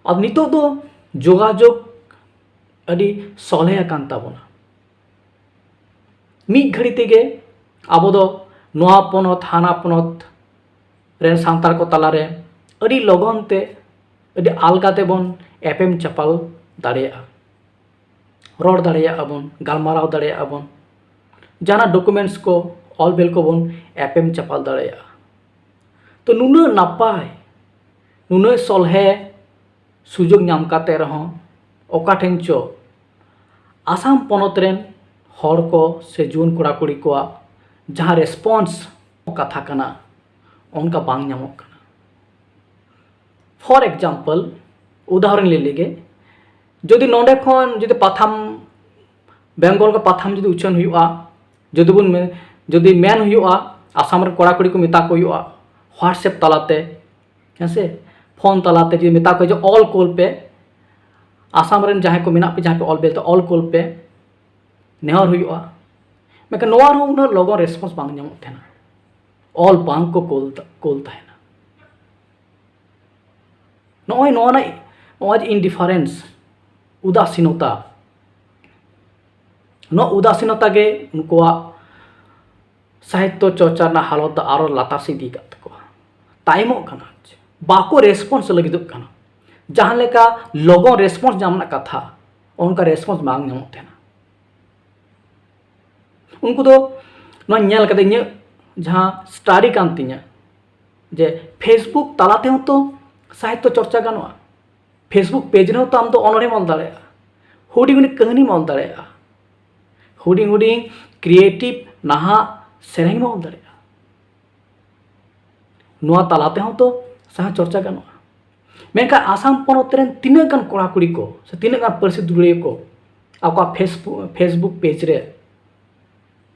ᱟᱨ ᱱᱤᱛᱚᱜ ᱫᱚ ᱡᱳᱜᱟᱡᱳᱜᱽ ᱟᱹᱰᱤ ᱥᱚᱞᱦᱮ ᱟᱠᱟᱱ ᱛᱟᱵᱚᱱᱟ᱾ ᱢᱤᱫ ᱜᱷᱟᱹᱲᱤ ᱛᱮᱜᱮ ᱟᱵᱚ ᱫᱚ ᱱᱚᱣᱟ ᱯᱚᱱᱚᱛ ᱦᱟᱱᱟ ᱯᱚᱱᱚᱛ ᱨᱮᱱ ᱥᱟᱱᱛᱟᱲ ᱠᱚ ᱛᱟᱞᱟᱨᱮ ᱟᱹᱰᱤ ᱞᱚᱜᱚᱱ ᱛᱮ, ᱟᱹᱰᱤ ᱟᱞᱜᱟ ᱛᱮᱵᱚᱱ ᱮᱯᱮᱢ ᱪᱟᱯᱟᱞ ᱫᱟᱲᱮᱭᱟᱜᱼᱟ, ᱨᱚᱲ ᱫᱟᱲᱮᱭᱟᱜᱼᱟ ᱵᱚᱱ, ᱜᱟᱞᱢᱟᱨᱟᱣ ᱫᱟᱲᱮᱭᱟᱜᱼᱟ ᱵᱚᱱ, ᱡᱟᱦᱟᱱᱟᱜ ᱰᱚᱠᱩᱢᱮᱱᱴᱥ ᱠᱚ, ᱚᱞ ᱵᱮᱞ ᱠᱚᱵᱚᱱ ᱮᱯᱮᱢ ᱪᱟᱯᱟᱞ ᱫᱟᱲᱮᱭᱟᱜᱼᱟ᱾ ᱛᱚ, ᱱᱩᱱᱟᱹᱜ ᱱᱟᱯᱟᱭ, ᱱᱩᱱᱟᱹᱜ ᱥᱚᱞᱦᱮ ᱥᱩᱡᱳᱜᱽ ᱧᱟᱢ ᱠᱟᱛᱮ ᱨᱮᱦᱚᱸ ᱚᱠᱟ ᱴᱷᱮᱱ ᱪᱚ ᱟᱥᱟᱢ ᱯᱚᱱᱚᱛ ᱨᱮᱱ ᱦᱚᱲ ᱠᱚ ᱥᱮ ᱡᱩᱣᱟᱹᱱ ᱠᱚᱲᱟ ᱠᱩᱲᱤ ᱠᱚᱣᱟᱜ ᱡᱟᱦᱟᱸ ᱨᱮᱥᱯᱚᱱᱥ ᱠᱟᱛᱷᱟ ᱠᱟᱱᱟ, ᱚᱱᱠᱟ ᱵᱟᱝ ᱧᱟᱢᱚᱜ ᱠᱟᱱᱟ᱾ ᱯᱷᱚᱨ ᱮᱠᱡᱟᱢᱯᱚᱞ, ᱩᱫᱟᱦᱚᱨᱚᱱ ᱞᱟᱹᱭ ᱞᱮᱜᱮ, ᱡᱩᱫᱤ ᱱᱚᱰᱮ ᱠᱷᱚᱱ ᱡᱩᱫᱤ ᱯᱟᱛᱷᱟᱢ, ᱵᱮᱝᱜᱚᱞ ᱠᱚ ᱯᱟᱛᱷᱟᱢ ᱡᱩᱫᱤ ᱩᱪᱷᱟᱹᱱ ᱦᱩᱭᱩᱜᱼᱟ, ᱡᱩᱫᱤ ᱵᱚᱱ ᱢᱮ-, ᱡᱩᱫᱤ ᱢᱮᱱ ᱦᱩᱭᱩᱜᱼᱟ, ᱟᱥᱟᱢ ᱨᱮᱱ ᱠᱚᱲᱟ ᱠᱩᱲᱤ ᱠᱚ ᱢᱮᱛᱟ ᱠᱚ ᱦᱩᱭᱩᱜᱼᱟ, WhatsApp ᱛᱟᱞᱟᱛᱮ, ᱦᱮᱸ ᱥᱮ, ᱯᱷᱳᱱ ᱛᱟᱞᱟᱛᱮ ᱡᱩᱫᱤ ᱢᱮᱛᱟ ᱠᱚᱣᱟ ᱡᱮ ᱚᱞ ᱠᱳᱞ ᱯᱮ, ᱟᱥᱟᱢ ᱨᱮᱱ ᱡᱟᱦᱟᱸᱭ ᱠᱚ ᱢᱮᱱᱟᱜ ᱯᱮ, ᱡᱟᱦᱟᱸᱭ ᱯᱮ ᱚᱞ ᱵᱮᱞ ᱛᱮ ᱚᱞ ᱠᱳᱞ ᱯᱮ, ᱱᱮᱦᱚᱨ ᱦᱩᱭᱩᱜᱼᱟ᱾ ᱢᱮᱱᱠᱷᱟᱱ ᱱᱚᱣᱟ ᱨᱮᱦᱚᱸ ᱩᱱᱟᱹᱜ ᱞᱚᱜᱚᱱ ᱨᱮᱥᱯᱚᱱᱥ ᱵᱟᱝ ᱧᱟᱢᱚᱜ ᱛᱟᱦᱮᱱᱟ, ᱚᱞ ᱵᱟᱝ ᱠᱚ ᱠᱳᱞ ᱛᱟ-, ᱠᱳᱞ ᱛᱟᱦᱮᱱᱟ᱾ ᱱᱚᱜᱼᱚᱭ ᱱᱚᱣᱟ ᱨᱮᱱᱟᱜ, ᱱᱚᱜᱼᱚᱭ ᱡᱮ ᱤᱱᱰᱤᱯᱷᱟᱨᱮᱱᱥ, ᱩᱫᱟᱥᱤᱱᱚᱛᱟ, ᱱᱚᱣᱟ ᱩᱫᱟᱥᱤᱱᱚᱛᱟ ᱜᱮ ᱩᱱᱠᱩᱣᱟᱜ ᱥᱟᱦᱤᱛᱛᱚ ᱪᱚᱨᱪᱟ ᱨᱮᱱᱟᱜ ᱦᱟᱞᱚᱛ ᱫᱚ ᱟᱨᱚ ᱞᱟᱛᱟᱨ ᱥᱮᱫ ᱤᱫᱤ ᱠᱟᱜ ᱛᱟᱠᱚᱣᱟ, ᱛᱟᱭᱚᱢᱚᱜ ᱠᱟᱱᱟ, ᱵᱟᱠᱚ ᱨᱮᱥᱯᱚᱱᱥ ᱞᱟᱹᱜᱤᱫᱚᱜ ᱠᱟᱱᱟ᱾ ᱡᱟᱦᱟᱸ ᱞᱮᱠᱟ ᱞᱚᱜᱚᱱ ᱨᱮᱥᱯᱚᱱᱥ ᱧᱟᱢ ᱨᱮᱱᱟᱜ ᱠᱟᱛᱷᱟ, ᱚᱱᱠᱟ ᱨᱮᱥᱯᱚᱱᱥ ᱵᱟᱝ ᱧᱟᱢᱚᱜ ᱛᱟᱦᱮᱱᱟ᱾ ᱩᱱᱠᱩ ᱫᱚ ᱱᱚᱣᱟ ᱧᱮᱞ ᱠᱟᱛᱮ, ᱤᱧᱟᱹᱜ ᱡᱟᱦᱟᱸ ᱥᱴᱟᱰᱤ ᱠᱟᱱ ᱛᱤᱧᱟᱹ, ᱡᱮ ᱯᱷᱮᱥᱵᱩᱠ ᱛᱟᱞᱟ ᱛᱮᱦᱚᱸ ᱛᱚ ᱥᱟᱦᱤᱛᱛᱚ ᱪᱚᱨᱪᱟ ᱜᱟᱱᱚᱜᱼᱟ, ᱯᱷᱮᱥᱵᱩᱠ ᱯᱮᱡᱽ ᱨᱮᱦᱚᱸ ᱛᱚ ᱟᱢ ᱫᱚ ᱚᱱᱚᱬᱦᱮᱢ ᱚᱞ ᱫᱟᱲᱮᱭᱟᱜᱼᱟ, ᱦᱩᱰᱤᱧ ᱦᱩᱰᱤᱧ ᱠᱟᱹᱦᱱᱤᱢ ᱚᱞ ᱫᱟᱲᱮᱭᱟᱜᱼᱟ, ᱦᱩᱰᱤᱧ ᱦᱩᱰᱤᱧ ᱠᱨᱤᱭᱮᱴᱤᱵᱷ ᱱᱟᱦᱟᱜ ᱥᱮᱨᱮᱧ ᱮᱢ ᱚᱞ ᱫᱟᱲᱮᱭᱟᱜᱼᱟ᱾ ᱱᱚᱣᱟ ᱛᱟᱞᱟ ᱛᱮᱦᱚᱸ ᱛᱚ ᱥᱟᱶᱦᱮᱫ ᱪᱚᱨᱪᱟ ᱜᱟᱱᱚᱜᱼᱟ᱾ ᱢᱮᱱᱠᱷᱟᱱ ᱟᱥᱟᱢ ᱯᱚᱱᱚᱛ ᱨᱮᱱ ᱛᱤᱱᱟᱹᱜ ᱜᱟᱱ ᱠᱚᱲᱟ ᱠᱩᱲᱤ ᱠᱚ ᱥᱮ ᱛᱤᱱᱟᱹᱜ ᱜᱟᱱ ᱯᱟᱹᱨᱥᱤ ᱫᱩᱞᱟᱹᱲᱤᱭᱟᱹ ᱠᱚ ᱟᱠᱚᱣᱟᱜ ᱯᱷᱮᱥᱵᱩᱠ, ᱯᱷᱮᱥᱵᱩᱠ ᱯᱮᱡᱽ ᱨᱮ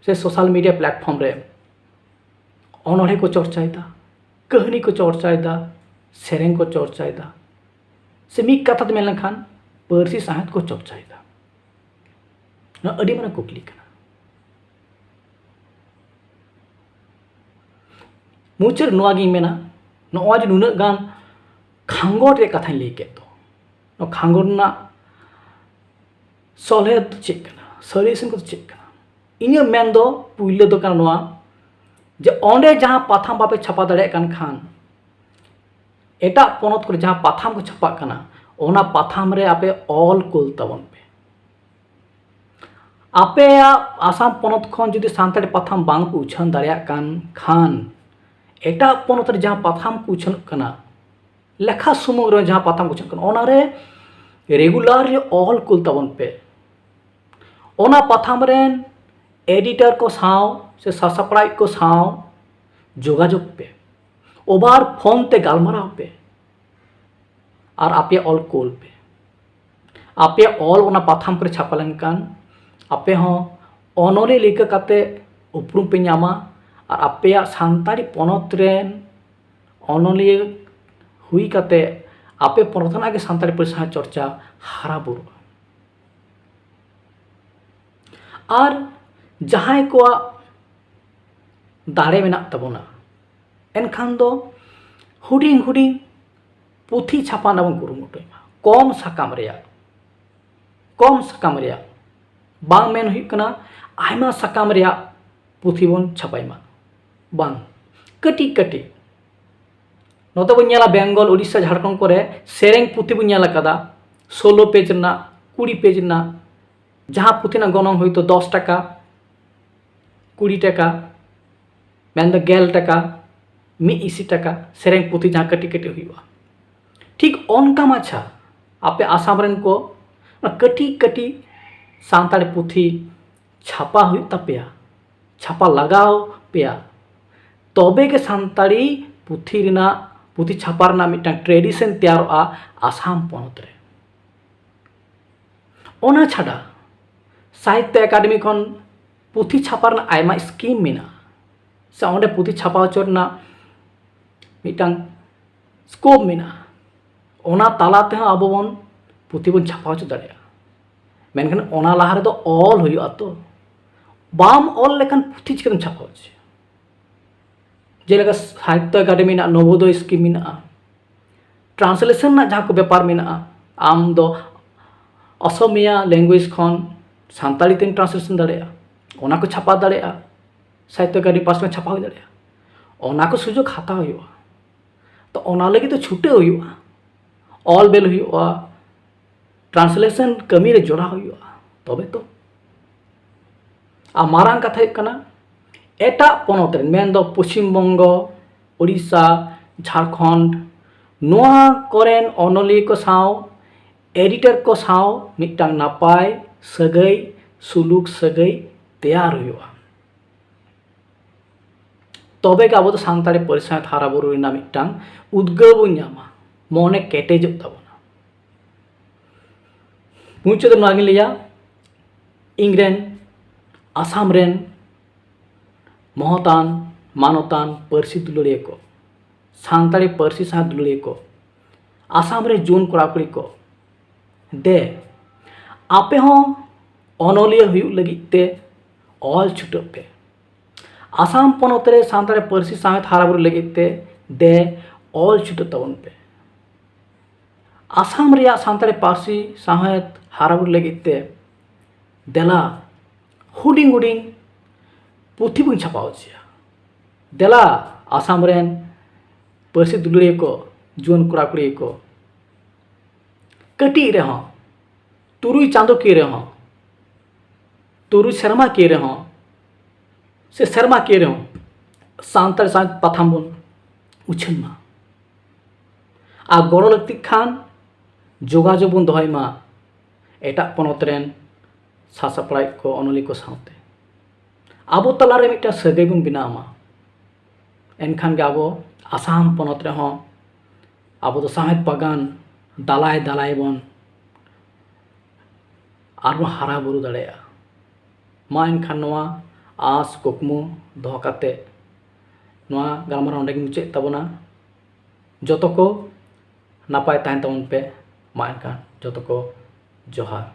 ᱥᱮ ᱥᱳᱥᱟᱞ ᱢᱤᱰᱤᱭᱟ ᱯᱞᱟᱴᱯᱷᱚᱨᱢ ᱨᱮ ᱚᱱᱚᱬᱦᱮ ᱠᱚ ᱪᱚᱨᱪᱟᱭᱮᱫᱟ, ᱠᱟᱹᱦᱱᱤ ᱠᱚ ᱪᱚᱨᱪᱟᱭᱮᱫᱟ, ᱥᱮᱨᱮᱧ ᱠᱚ ᱪᱚᱨᱪᱟᱭᱮᱫᱟ, ᱥᱮ ᱢᱤᱫ ᱠᱟᱛᱷᱟ ᱛᱮ ᱢᱮᱱ ᱞᱮᱱᱠᱷᱟᱱ ᱯᱟᱹᱨᱥᱤ ᱥᱟᱶᱦᱮᱫ ᱠᱚ ᱪᱚᱨᱪᱟᱭᱮᱫᱟ? ᱱᱚᱣᱟ ᱟᱹᱰᱤ ᱢᱟᱨᱟᱝ ᱠᱩᱠᱞᱤ ᱠᱟᱱᱟ᱾ ᱢᱩᱪᱟᱹᱫ ᱱᱚᱣᱟ ᱜᱤᱧ ᱢᱮᱱᱟ, ᱱᱚᱜᱼᱚᱭ ᱡᱮ ᱱᱩᱱᱟᱹᱜ ᱜᱟᱱ ᱠᱷᱟᱸᱜᱚᱴ ᱨᱮᱭᱟᱜ ᱠᱟᱛᱷᱟᱧ ᱞᱟᱹᱭ ᱠᱮᱫ ᱫᱚ, ᱱᱚᱣᱟ ᱠᱷᱟᱸᱜᱚᱴ ᱨᱮᱱᱟᱜ ᱥᱚᱞᱦᱮ ᱫᱚ ᱪᱮᱫ ᱠᱟᱱᱟ, ᱥᱚᱞᱭᱩᱥᱚᱱ ᱠᱚᱫᱚ ᱪᱮᱫ ᱠᱟᱱᱟ? ᱤᱧᱟᱹᱜ ᱢᱮᱱ ᱫᱚ ᱯᱩᱭᱞᱟᱹ ᱫᱚ ᱠᱟᱱᱟ ᱱᱚᱣᱟ, ᱡᱮ ᱚᱸᱰᱮ ᱡᱟᱦᱟᱸ ᱯᱟᱛᱷᱟᱢ ᱵᱟᱯᱮ ᱪᱷᱟᱯᱟ ᱫᱟᱲᱮᱭᱟᱜ ᱠᱟᱱ ᱠᱷᱟᱱ, ᱮᱴᱟᱜ ᱯᱚᱱᱚᱛ ᱠᱚᱨᱮ ᱡᱟᱦᱟᱸ ᱯᱟᱛᱷᱟᱢ ᱠᱚ ᱪᱷᱟᱯᱟᱜ ᱠᱟᱱᱟ, ᱚᱱᱟ ᱯᱟᱛᱷᱟᱢ ᱨᱮ ᱟᱯᱮ ᱚᱞ ᱠᱩᱞ ᱛᱟᱵᱚᱱ ᱯᱮ᱾ ᱟᱯᱮᱭᱟᱜ ᱟᱥᱟᱢ ᱯᱚᱱᱚᱛ ᱠᱷᱚᱱ ᱡᱩᱫᱤ ᱥᱟᱱᱛᱟᱲᱤ ᱯᱟᱛᱷᱟᱢ ᱵᱟᱝ ᱯᱮ ᱩᱪᱷᱟᱹᱱ ᱫᱟᱲᱮᱭᱟᱜ ᱠᱟᱱ ᱠᱷᱟᱱ, ᱮᱴᱟᱜ ᱯᱚᱱᱚᱛ ᱨᱮ ᱡᱟᱦᱟᱸ ᱯᱟᱛᱷᱟᱢ ᱠᱚ ᱩᱪᱷᱟᱹᱱᱚᱜ ᱠᱟᱱᱟ, ᱞᱮᱠᱷᱟ ᱥᱩᱢᱩᱝ ᱨᱮ ᱡᱟᱦᱟᱸ ᱯᱟᱛᱷᱟᱢ ᱠᱚ ᱩᱪᱷᱟᱹᱱᱚᱜ ᱠᱟᱱᱟ, ᱚᱱᱟᱨᱮ ᱨᱮᱜᱩᱞᱟᱨ ᱨᱮ ᱚᱞ ᱠᱩᱞ ᱛᱟᱵᱚᱱ ᱯᱮ᱾ ᱚᱱᱟ ᱯᱟᱛᱷᱟᱢ ᱨᱮᱱ ᱮᱰᱤᱴᱚᱨ ᱠᱚ ᱥᱟᱶ ᱥᱮ ᱥᱟᱥᱟᱯᱲᱟᱣᱤᱡ ᱠᱚ ᱥᱟᱶ ᱡᱳᱜᱟᱡᱳᱜᱽ ᱯᱮ, ᱳᱵᱷᱟᱨ ᱯᱷᱳᱱ ᱛᱮ ᱜᱟᱞᱢᱟᱨᱟᱣ ᱯᱮ, ᱟᱨ ᱟᱯᱮᱭᱟᱜ ᱚᱞ ᱠᱩᱞ ᱯᱮ᱾ ᱟᱯᱮᱭᱟᱜ ᱚᱞ ᱚᱱᱟ ᱯᱟᱛᱷᱟᱢ ᱠᱚᱨᱮ ᱪᱷᱟᱯᱟ ᱞᱮᱱᱠᱷᱟᱱ, ᱟᱯᱮ ᱦᱚᱸ ᱚᱱᱚᱞᱤᱭᱟᱹ ᱞᱮᱠᱟ ᱠᱟᱛᱮ ᱩᱯᱨᱩᱢ ᱯᱮ ᱧᱟᱢᱟ, ᱟᱨ ᱟᱯᱮᱭᱟᱜ ᱥᱟᱱᱛᱟᱲᱤ ᱯᱚᱱᱚᱛ ᱨᱮᱱ ᱚᱱᱚᱞᱤᱭᱟᱹ ᱦᱩᱭ ᱠᱟᱛᱮ ᱟᱯᱮ ᱯᱚᱱᱚᱛ ᱨᱮᱱᱟᱜ ᱜᱮ ᱥᱟᱱᱛᱟᱲᱤ ᱯᱟᱹᱨᱥᱤ ᱥᱟᱶ ᱪᱚᱨᱪᱟ ᱦᱟᱨᱟ ᱵᱩᱨᱩᱜᱼᱟ᱾ ᱟᱨ ᱡᱟᱦᱟᱸᱭ ᱠᱚᱣᱟᱜ ᱫᱟᱲᱮ ᱢᱮᱱᱟᱜ ᱛᱟᱵᱚᱱᱟ, ᱮᱱᱠᱷᱟᱱ ᱫᱚ ᱦᱩᱰᱤᱧ ᱦᱩᱰᱤᱧ ᱯᱩᱛᱷᱤ ᱪᱷᱟᱯᱟ ᱨᱮᱱᱟᱜ ᱵᱚᱱ ᱠᱩᱨᱩᱢᱩᱴᱩᱭ ᱢᱟ᱾ ᱠᱚᱢ ᱥᱟᱠᱟᱢ ᱨᱮᱭᱟᱜ, ᱠᱚᱢ ᱥᱟᱠᱟᱢ ᱨᱮᱭᱟᱜ, ᱵᱟᱝ ᱢᱮᱱ ᱦᱩᱭᱩᱜ ᱠᱟᱱᱟ ᱟᱭᱢᱟ ᱥᱟᱠᱟᱢ ᱨᱮᱭᱟᱜ ᱯᱩᱛᱷᱤ ᱵᱚᱱ ᱪᱷᱟᱯᱟᱭ ᱢᱟ, ᱵᱟᱝ, ᱠᱟᱹᱴᱤᱡ ᱠᱟᱹᱴᱤᱡ ᱱᱚᱛᱮ ᱵᱚᱱ ᱧᱮᱞᱟ ᱵᱮᱝᱜᱚᱞ, ᱩᱲᱤᱥᱥᱟ, ᱡᱷᱟᱲᱠᱷᱚᱸᱰ ᱠᱚᱨᱮ ᱥᱮᱨᱮᱧ ᱯᱩᱛᱷᱤ ᱵᱚᱱ ᱧᱮᱞ ᱟᱠᱟᱫᱟ, ᱥᱳᱞᱳ ᱯᱮᱡᱽ ᱨᱮᱱᱟᱜ, ᱠᱩᱲᱤ ᱯᱮᱡᱽ ᱨᱮᱱᱟᱜ, ᱡᱟᱦᱟᱸ ᱯᱩᱛᱷᱤ ᱨᱮᱱᱟᱜ ᱜᱚᱱᱚᱝ ᱦᱚᱭᱛᱳ ᱫᱚᱥ ᱴᱟᱠᱟ, ᱠᱩᱲᱤ ᱴᱟᱠᱟ, ᱢᱮᱱᱫᱚ ᱜᱮᱞ ᱴᱟᱠᱟ, ᱢᱤᱫ ᱤᱥᱤ ᱴᱟᱠᱟ ᱥᱮᱨᱮᱧ ᱯᱩᱛᱷᱤ ᱡᱟᱦᱟᱸ ᱠᱟᱹᱴᱤᱡ ᱠᱟᱹᱴᱤᱡ ᱦᱩᱭᱩᱜᱼᱟ᱾ ᱴᱷᱤᱠ ᱚᱱᱠᱟ ᱢᱟᱪᱷᱟ ᱟᱯᱮ ᱟᱥᱟᱢ ᱨᱮᱱ ᱠᱚ ᱚᱱᱟ ᱠᱟᱹᱴᱤᱡ ᱠᱟᱹᱴᱤᱡ ᱥᱟᱱᱛᱟᱲᱤ ᱯᱩᱛᱷᱤ ᱪᱷᱟᱯᱟ ᱦᱩᱭᱩᱜ ᱛᱟᱯᱮᱭᱟ, ᱪᱷᱟᱯᱟ ᱞᱟᱜᱟᱣ ᱯᱮᱭᱟ, ᱛᱚᱵᱮ ᱜᱮ ᱥᱟᱱᱛᱟᱲᱤ ᱯᱩᱛᱷᱤ ᱨᱮᱱᱟᱜ, ᱯᱩᱛᱷᱤ ᱪᱷᱟᱯᱟ ᱨᱮᱱᱟᱜ ᱢᱤᱫᱴᱟᱝ ᱴᱨᱮᱰᱤᱥᱚᱱ ᱛᱮᱭᱟᱨᱚᱜᱼᱟ ᱟᱥᱟᱢ ᱯᱚᱱᱚᱛ ᱨᱮ᱾ ᱚᱱᱟ ᱪᱷᱟᱰᱟ ᱥᱟᱦᱤᱛᱛᱚ ᱮᱠᱟᱰᱮᱢᱤ ᱠᱷᱚᱱ ᱯᱩᱛᱷᱤ ᱪᱷᱟᱯᱟ ᱨᱮᱱᱟᱜ ᱟᱭᱢᱟ ᱥᱠᱤᱢ ᱢᱮᱱᱟᱜᱼᱟ, ᱥᱮ ᱚᱸᱰᱮ ᱯᱩᱛᱷᱤ ᱪᱷᱟᱯᱟ ᱦᱚᱪᱚ ᱨᱮᱱᱟᱜ ᱢᱤᱫᱴᱟᱝ ᱥᱠᱳᱯ ᱢᱮᱱᱟᱜᱼᱟ᱾ ᱚᱱᱟ ᱛᱟᱞᱟ ᱛᱮᱦᱚᱸ ᱟᱵᱚ ᱵᱚᱱ ᱯᱩᱛᱷᱤ ᱵᱚᱱ ᱪᱷᱟᱯᱟ ᱦᱚᱪᱚ ᱫᱟᱲᱮᱭᱟᱜᱼᱟ᱾ ᱢᱮᱱᱠᱷᱟᱱ ᱚᱱᱟ ᱞᱟᱦᱟ ᱨᱮᱫᱚ ᱚᱞ ᱦᱩᱭᱩᱜᱼᱟ ᱛᱚ᱾ ᱵᱟᱢ ᱚᱞ ᱞᱮᱠᱷᱟᱱ ᱯᱩᱛᱷᱤ ᱪᱤᱠᱟᱹᱛᱮᱢ ᱪᱷᱟᱯᱟ ᱦᱚᱪᱚᱭᱟ? ᱡᱮᱞᱮᱠᱟ ᱥᱟᱦᱤᱛᱛᱚ ᱮᱠᱟᱰᱮᱢᱤ ᱨᱮᱱᱟᱜ ᱱᱚᱵᱳᱫᱚᱭ ᱥᱠᱤᱢ ᱢᱮᱱᱟᱜᱼᱟ, ᱴᱨᱟᱱᱥᱞᱮᱥᱚᱱ ᱨᱮᱱᱟᱜ ᱡᱟᱦᱟᱸ ᱠᱚ ᱵᱮᱯᱟᱨ ᱢᱮᱱᱟᱜᱼᱟ, ᱟᱢ ᱫᱚ ᱚᱥᱚᱢᱤᱭᱟ ᱞᱮᱝᱜᱩᱭᱮᱡᱽ ᱠᱷᱚᱱ ᱥᱟᱱᱛᱟᱲᱤ ᱛᱮᱢ ᱴᱨᱟᱱᱥᱞᱮᱥᱚᱱ ᱫᱟᱲᱮᱭᱟᱜᱼᱟ, ᱚᱱᱟ ᱠᱚ ᱪᱷᱟᱯᱟ ᱫᱟᱲᱮᱭᱟᱜᱼᱟ, ᱥᱟᱦᱤᱛᱛᱚ ᱮᱠᱟᱰᱮᱢᱤ ᱯᱟᱥᱴᱟ ᱠᱷᱚᱱ ᱪᱷᱟᱯᱟ ᱦᱩᱭ ᱫᱟᱲᱮᱭᱟᱜᱼᱟ᱾ ᱚᱱᱟ ᱠᱚ ᱥᱩᱡᱳᱜᱽ ᱦᱟᱛᱟᱣ ᱦᱩᱭᱩᱜᱼᱟ᱾ ᱛᱚ ᱚᱱᱟ ᱞᱟᱹᱜᱤᱫ ᱫᱚ ᱪᱷᱩᱴᱟᱹᱣ ᱦᱩᱭᱩᱜᱼᱟ, ᱚᱞ ᱵᱮᱞ ᱦᱩᱭᱩᱜᱼᱟ, ᱴᱨᱟᱱᱥᱞᱮᱥᱚᱱ ᱠᱟᱹᱢᱤ ᱨᱮ ᱡᱚᱲᱟᱣ ᱦᱩᱭᱩᱜᱼᱟ, ᱛᱚᱵᱮ ᱛᱚ᱾ ᱟᱨ ᱢᱟᱨᱟᱝ ᱠᱟᱛᱷᱟ ᱦᱩᱭᱩᱜ ᱠᱟᱱᱟ, ᱮᱴᱟᱜ ᱯᱚᱱᱚᱛ ᱨᱮᱱ, ᱢᱮᱱᱫᱚ ᱯᱚᱪᱷᱤᱢ ᱵᱚᱝᱜᱚ, ᱳᱰᱤᱥᱟ, ᱡᱷᱟᱲᱠᱷᱚᱸᱰ, ᱱᱚᱣᱟ ᱠᱚᱨᱮᱱ ᱚᱱᱚᱞᱤᱭᱟᱹ ᱠᱚ ᱥᱟᱶ, ᱮᱰᱤᱴᱚᱨ ᱠᱚ ᱥᱟᱶ ᱢᱤᱫᱴᱟᱝ ᱱᱟᱯᱟᱭ ᱥᱟᱹᱜᱟᱹᱭ, ᱥᱩᱞᱩᱠ ᱥᱟᱹᱜᱟᱹᱭ ᱛᱮᱭᱟᱨ ᱦᱩᱭᱩᱜᱼᱟ᱾ ᱛᱚᱵᱮ ᱜᱮ ᱟᱵᱚ ᱫᱚ ᱥᱟᱱᱛᱟᱲᱤ ᱯᱟᱹᱨᱥᱤ ᱥᱟᱶᱦᱮᱫ ᱦᱟᱨᱟᱵᱩᱨᱩ ᱨᱮᱱᱟᱜ ᱢᱤᱫᱴᱟᱝ ᱩᱫᱽᱜᱟᱹᱣ ᱵᱚᱱ ᱧᱟᱢᱟ, ᱢᱚᱱᱮ ᱠᱮᱴᱮᱡᱚᱜ ᱛᱟᱵᱚᱱᱟ᱾ ᱢᱩᱪᱟᱹᱫ ᱨᱮ ᱱᱚᱣᱟᱜᱤᱧ ᱞᱟᱹᱭᱟ, ᱤᱧᱨᱮᱱ ᱟᱥᱟᱢ ᱨᱮᱱ ᱢᱚᱦᱚᱛᱟᱱ, ᱢᱟᱱᱚᱛᱟᱱ ᱯᱟᱹᱨᱥᱤ ᱫᱩᱞᱟᱹᱲᱤᱭᱟᱹ ᱠᱚ, ᱥᱟᱱᱛᱟᱲᱤ ᱯᱟᱹᱨᱥᱤ ᱥᱟᱶᱦᱮᱫ ᱫᱩᱞᱟᱹᱲᱤᱭᱟᱹ ᱠᱚ, ᱟᱥᱟᱢ ᱨᱮ ᱡᱩᱣᱟᱹᱱ ᱠᱚᱲᱟ ᱠᱩᱲᱤ ᱠᱚ, ᱫᱮ, ᱟᱯᱮ ᱦᱚᱸ ᱚᱱᱚᱞᱤᱭᱟᱹ ᱦᱩᱭᱩᱜ ᱞᱟᱹᱜᱤᱫ ᱛᱮ ᱚᱞ ᱪᱷᱩᱴᱟᱹᱜ ᱯᱮ᱾ ᱟᱥᱟᱢ ᱯᱚᱱᱚᱛ ᱨᱮ ᱥᱟᱱᱛᱟᱲᱤ ᱯᱟᱹᱨᱥᱤ ᱥᱟᱶᱦᱮᱫ ᱦᱟᱨᱟᱵᱩᱨᱩ ᱞᱟᱹᱜᱤᱫ ᱛᱮ ᱫᱮ, ᱚᱞ ᱪᱷᱩᱴᱟᱹᱜ ᱛᱟᱵᱚᱱ ᱯᱮ᱾ ᱟᱥᱟᱢ ᱨᱮᱭᱟᱜ ᱥᱟᱱᱛᱟᱲᱤ ᱯᱟᱹᱨᱥᱤ ᱥᱟᱶᱦᱮᱫ ᱦᱟᱨᱟᱵᱩᱨᱩ ᱞᱟᱹᱜᱤᱫ ᱛᱮ ᱫᱮᱞᱟ ᱦᱩᱰᱤᱧ ᱦᱩᱰᱤᱧ ᱯᱩᱛᱷᱤ ᱵᱚᱱ ᱪᱷᱟᱯᱟ ᱦᱚᱪᱚᱭᱟ᱾ ᱫᱮᱞᱟ ᱟᱥᱟᱢ ᱨᱮᱱ ᱯᱟᱹᱨᱥᱤ ᱫᱩᱞᱟᱹᱲᱤᱭᱟᱹ ᱠᱚ, ᱡᱩᱣᱟᱹᱱ ᱠᱚᱲᱟ ᱠᱩᱲᱤ ᱠᱚ, ᱠᱟᱹᱴᱤᱡ ᱨᱮᱦᱚᱸ, ᱛᱩᱨᱩᱭ ᱪᱟᱸᱫᱚ ᱠᱤᱭᱟᱹ ᱨᱮᱦᱚᱸ, ᱛᱩᱨᱩᱭ ᱥᱮᱨᱢᱟ ᱠᱤᱭᱟᱹ ᱨᱮᱦᱚᱸ, ᱥᱮ ᱥᱮᱨᱢᱟ ᱠᱤᱭᱟᱹ ᱨᱮᱦᱚᱸ ᱥᱟᱱᱛᱟᱲᱤ ᱥᱟᱶᱦᱮᱫ ᱯᱟᱛᱷᱟᱢ ᱵᱚᱱ ᱩᱪᱷᱟᱹᱱ ᱢᱟ᱾ ᱟᱨ ᱜᱚᱲᱚ ᱞᱟᱹᱠᱛᱤᱜ ᱠᱷᱟᱱ ᱡᱳᱜᱟᱡᱳᱜᱽ ᱵᱚᱱ ᱫᱚᱦᱚᱭ ᱢᱟ ᱮᱴᱟᱜ ᱯᱚᱱᱚᱛ ᱨᱮᱱ ᱥᱟᱥᱟᱯᱲᱟᱣᱤᱡ ᱠᱚ, ᱚᱱᱚᱞᱤᱭᱟᱹ ᱠᱚ ᱥᱟᱶᱛᱮ᱾ ᱟᱵᱚ ᱛᱟᱞᱟᱨᱮ ᱢᱤᱫᱴᱟᱝ ᱥᱟᱹᱜᱟᱹᱭ ᱵᱚᱱ ᱵᱮᱱᱟᱣ ᱢᱟ᱾ ᱮᱱᱠᱷᱟᱱ ᱜᱮ ᱟᱵᱚ ᱟᱥᱟᱢ ᱯᱚᱱᱚᱛ ᱨᱮᱦᱚᱸ ᱟᱵᱚ ᱫᱚ ᱥᱟᱶᱦᱮᱫ ᱵᱟᱜᱟᱱ ᱫᱟᱞᱟᱭ ᱫᱟᱞᱟᱭ ᱵᱚᱱ ᱟᱨ ᱵᱚᱱ ᱦᱟᱨᱟ ᱵᱩᱨᱩ ᱫᱟᱲᱮᱭᱟᱜᱼᱟ᱾ ᱢᱟ ᱮᱱᱠᱷᱟᱱ ᱱᱚᱣᱟ ᱟᱸᱥ ᱠᱩᱠᱢᱩ ᱫᱚᱦᱚ ᱠᱟᱛᱮ ᱱᱚᱣᱟ ᱜᱟᱞᱢᱟᱨᱟᱣ ᱚᱸᱰᱮ ᱜᱮ ᱢᱩᱪᱟᱹᱫ ᱛᱟᱵᱚᱱᱟ᱾ ᱡᱚᱛᱚ ᱠᱚ ᱱᱟᱯᱟᱭ ᱛᱟᱦᱮᱱ ᱛᱟᱵᱚᱱ ᱯᱮ᱾ ᱢᱟ ᱮᱱᱠᱷᱟᱱ ᱡᱚᱛᱚ ᱠᱚ ᱡᱚᱦᱟᱨ᱾